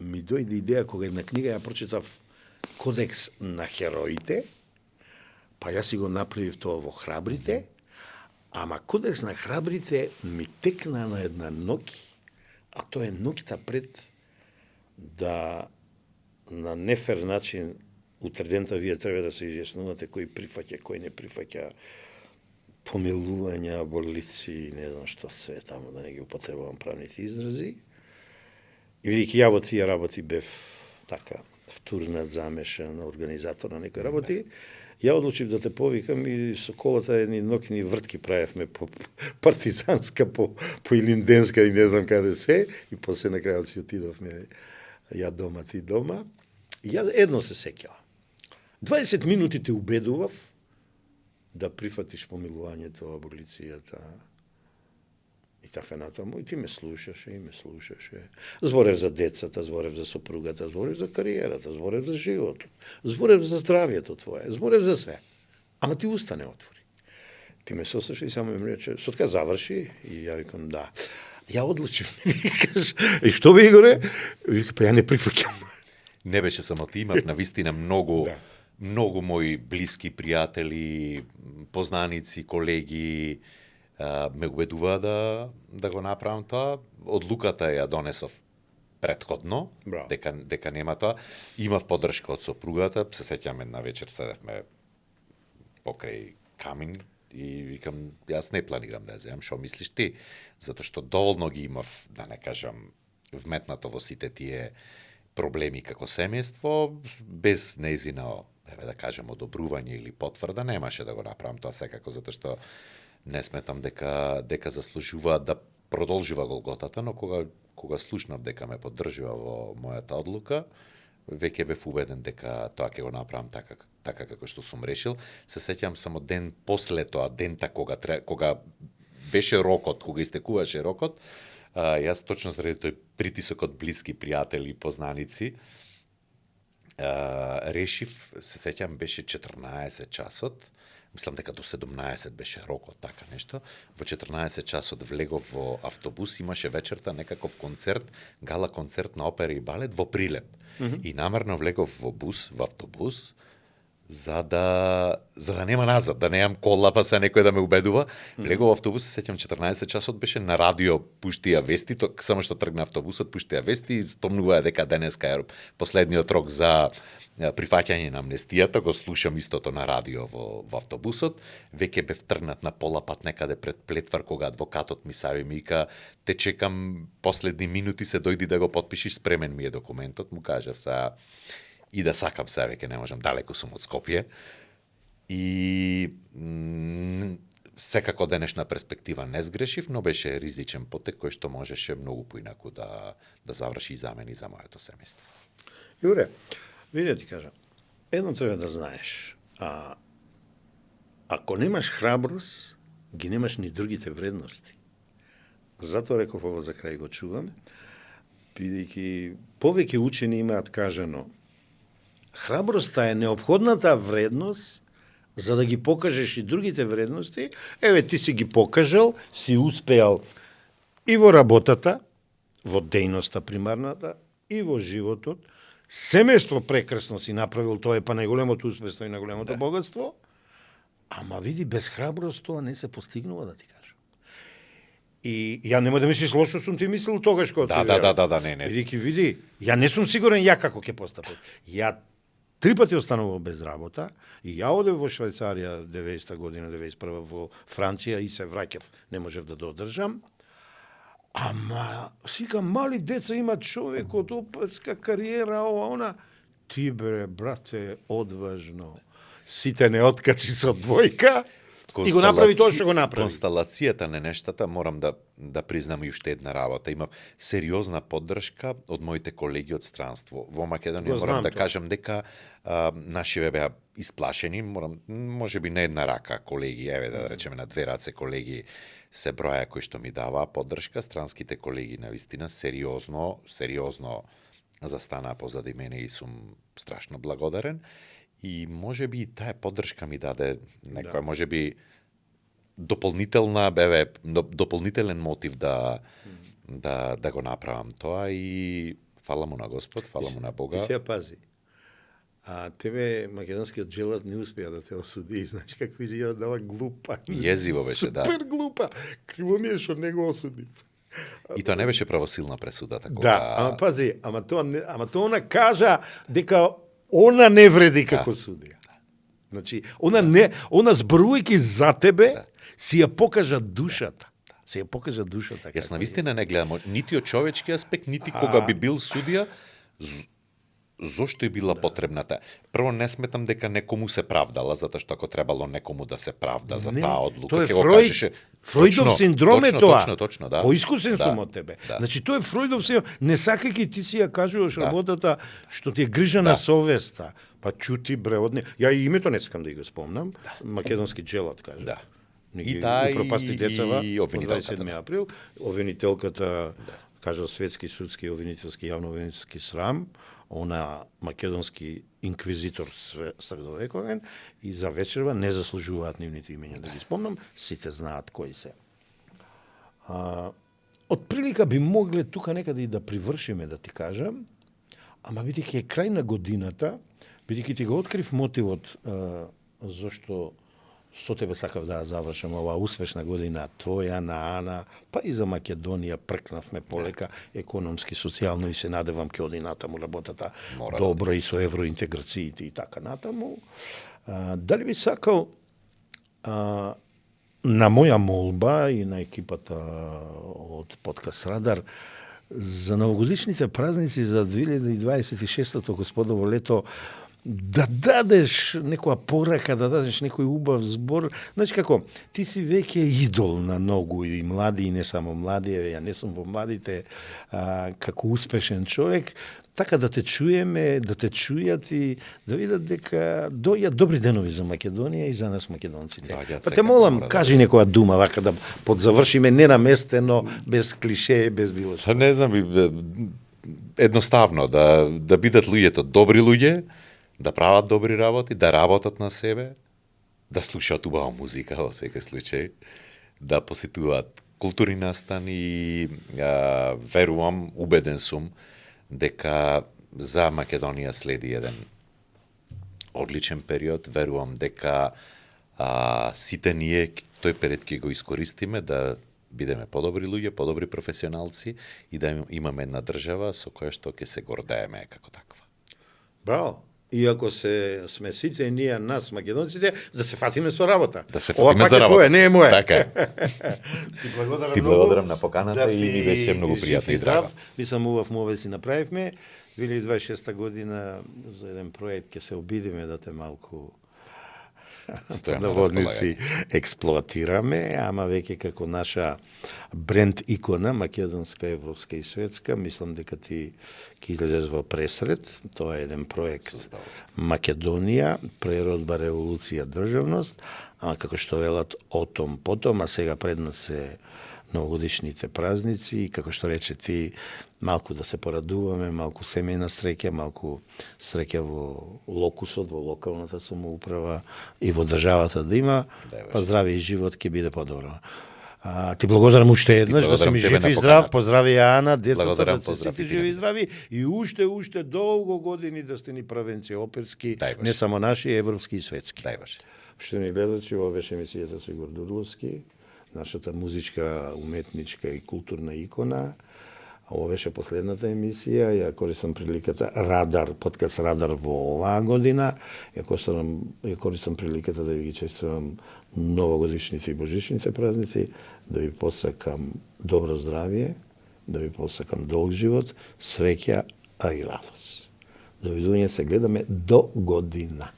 ми дојде идеја кога една книга ја прочитав кодекс на хероите, па јас си го направив тоа во храбрите, ама кодекс на храбрите ми текна на една ноќ, а тоа е ноќта пред да на нефер начин утредента вие треба да се изјаснувате кој прифаќа, кој не прифаќа, помилувања, болици, не знам што све таму, да не ги употребувам правните изрази. И видејќи ја во тие работи бев така втурнат, замешан, организатор на некои работи, ја одлучив да те повикам и со колата едни ноќни вртки правевме по партизанска, по илинденска и не знам каде се, и после на крајот си отидовме ја дома, ти дома. И ја едно се сеќавам. 20 минути те убедував да прифатиш помилувањето, аболицијата и така натаму. И ти ме слушаше. Зборев за децата, зборев за сопругата, зборев за кариерата, зборев за животот, зборев за здравјето твое, зборев за све. Ама ти уста не отвори. Ти ме сослуша и само ми рече, сотка заврши? И ја викам, да. Ја одлучив, викаш, и што ви, Игоре? Вика, па ја не прифаќам. Не беше само ти, имав навистина многу многу мои блиски пријатели, познаници, колеги ме убедува да го направам тоа. Одлуката ја донесов претходно, дека нема тоа. Имав поддршка од сопругата, се сеќам една вечер седевме покрај камин и викам, јас не планирам да ја земам, што мислиш ти? Затоа што доволно ги имав, да не кажам, вметнато во сите тие проблеми како семејство, без нејзино, да кажем, одобрување или потврда, немаше да го направам тоа секако, затоа што не сметам дека заслужува да продолжува голготата, но кога слушнав дека ме поддржува во мојата одлука, веќе бев убеден дека тоа ќе го направам така како што сум решил. Се сеќам само ден после тоа, дента кога беше рокот, кога истекуваше рокот, јас точно заради тој притисок од блиски пријатели и познаници, решив, се сеќам, беше 14 часот, мислам дека до 17 беше рокот, така нешто. Во 14 часот влегов во автобус, имаше вечерта некаков концерт, гала концерт на опера и балет во Прилеп. И намерно влегов во автобус, за да нема назад, да немам кола, па се некој да ме убедува. Влегов во автобус, се сеќам 14 часот беше на радио, пуштија вести, само што тргна автобусот, пуштија вести и спомнуваа дека денеска е последниот рок за прифаќање на амнестијата, го слушам истото на радио во автобусот. Веќе бев тргнат на пола пат некаде пред Плетвар, кога адвокатот ми сави ми вика, те чекам последни минути, се дојди да го потпишиш, спремен ми е документот, му кажав са и да сакам се, веќе не можам, далеку сум од Скопје. И секако денешна перспектива не сгрешив, но беше ризичен потек кој што можеше многу поинаку да заврши и за мене и за моето семејство. Јуре, види ти кажам, едно треба да знаеш, ако немаш храброст, ги немаш ни другите вредности. Затоа реков, ово за крај го чувам, бидејќи повеќе учени имаат кажано, храброста е неопходната вредност за да ги покажеш и другите вредности. Еве, ти си ги покажал, си успеал и во работата, во дејноста примарната, и во животот. Семејство прекрасно си направил, тоа е па најголемото успество и најголемото богатство, ама види, без храброст тоа не се постигнува, да ти кажам. И ја нема да мислиш лошо сум ти мислил тогаш кога не. Види, ја не сум сигурен ја како ќе постапам. Ја 3 пати останував без работа и ја одев во Швајцарија 90-та година, 91-та во Франција и се враќав, не можев да додржам. Ама, сика, мали деца има човек од оперска кариера, ова, она. Ти, бре, брате, одважно. Сите не откачи со двојка и го направи тоа што го направи. Констелацијата на нештата, морам да признам и уште една работа. Имав сериозна поддршка од моите колеги од странство. Во Македонија морам да кажам дека нашиве беа исплашени, можеби на една рака колеги, еве да речеме на 2 раце колеги се броја кои што ми даваа поддршка. Странските колеги навистина сериозно застанаа позади мене и сум страшно благодарен. И можеби и таа поддршка ми даде некоја можеби дополнителен мотив да го направам тоа и фала му на Господ, фала му на Бога. И сега пази. А тебе македонскиот джелат не успеа да те осуди, знаеш какви изјава дава, глупа. Језиво беше, да. Супер глупа. Криво ми е што не го осудив. И тоа не беше правосилна пресуда, така. Да, ама пази, ама тоа она кажа дека она не вреди како судија. Значи, она зборувајќи за тебе, си ја покажа душата. Си ја покажа душата. Јас навистина не гледам нити од човечки аспект, нити кога би бил судија, зошто е била потребната. Прво, не сметам дека некому се правдала, затоа што ако требало некому да се правда за таа одлука, тоа е Фројдов синдром е тоа. Точно, да. Поискусен сум од тебе. Значи, тоа е Фројдов синдром. Не сакајќи ти си ја кажуваш работата што ти е грижа на совеста. Па чути, бре, ја и името не сакам да го спомнам. Македонски джелат, кажа. Да. И таа пропасти децава од 27 април. Обвинителката, кажа светски судски обвинителски јавно-обвинителски срам, она македонски инквизитор средовековен, и за вечерва не заслужуваат нивните имења да ги спомнам, сите знаат кои се. Од прилика би могле тука некаде и да привршиме, да ти кажам, ама бидејќи е крај на годината, бидејќи ти го открив мотивот зашто со тебе сакав да завршам оваа успешна година твоја, на Ана, па и за Македонија пркнавме полека економски, социјално и се надевам ќе оди натаму работата добро и со евроинтеграциите и така натаму. Дали би сакал на моја молба и на екипата од Подкаст Радар за новогодишните празници за 2026-то господово лето да дадеш некоја порака, да дадеш некој убав збор. Значи како, ти си веќе идол на многу и млади, и не само млади, ја не сум во младите, како успешен човек, така да те чуеме, да те чујат и да видат дека дојат добри денови за Македонија и за нас македонците. Па те молам, кажи некоја дума, вака да подзавршиме ненаместено, без клише, без било што. Не знам, едноставно, да бидат луѓето добри луѓе, да прават добри работи, да работат на себе, да слушаат убава музика во секој случај, да посетуваат културни настани и верувам, убеден сум, дека за Македонија следи еден одличен период. Верувам дека сите ние тој период ќе го искористиме да бидеме подобри луѓе, подобри професионалци и да имаме една држава со која што ќе се гордееме како таква. Браво! Иако сме сите ние, нас, македонците, да се фатиме со работа. Да се фатиме за работа. Ова пак е твое, не е мое. Така е. Ти благодарам на поканата и ми беше многу пријатно и драго. Ви сам убав мове си направивме. 2026 година за еден проект ќе се обидиме да те малку наводници експлоатираме, ама веќе како наша бренд икона, македонска, европска и светска, мислам дека ти ќе излезеш во пресред. Тоа е еден проект Македонија, преродба, револуција, државност, ама како што велат, отом потом, а сега пред нас се новогодишните празници и како што рече ти, малку да се порадуваме, малку семејна среќа, малку среќа во локусот, во локалната самоуправа и во државата да има, па здраве и живот ќе биде подобро. Ти благодарам уште еднаш, да си ми жив и здрав, поздрави ја Ана, децата да се сите живи и здрави и уште долго години да сте ни правенци оперски, не само наши, европски и светски. Што ни гледачи, ова беше емисијата со Игор Дурловски, нашата музичка, уметничка и културна икона. Ова беше последната емисија, ја користам приликата Радар, подкаст Радар во оваа година, ја користам приликата да ви ги честитам новогодишните и божичните празници, да ви посакам добро здравје, да ви посакам долг живот, среќа, а и радост. Довидување, се гледаме до година.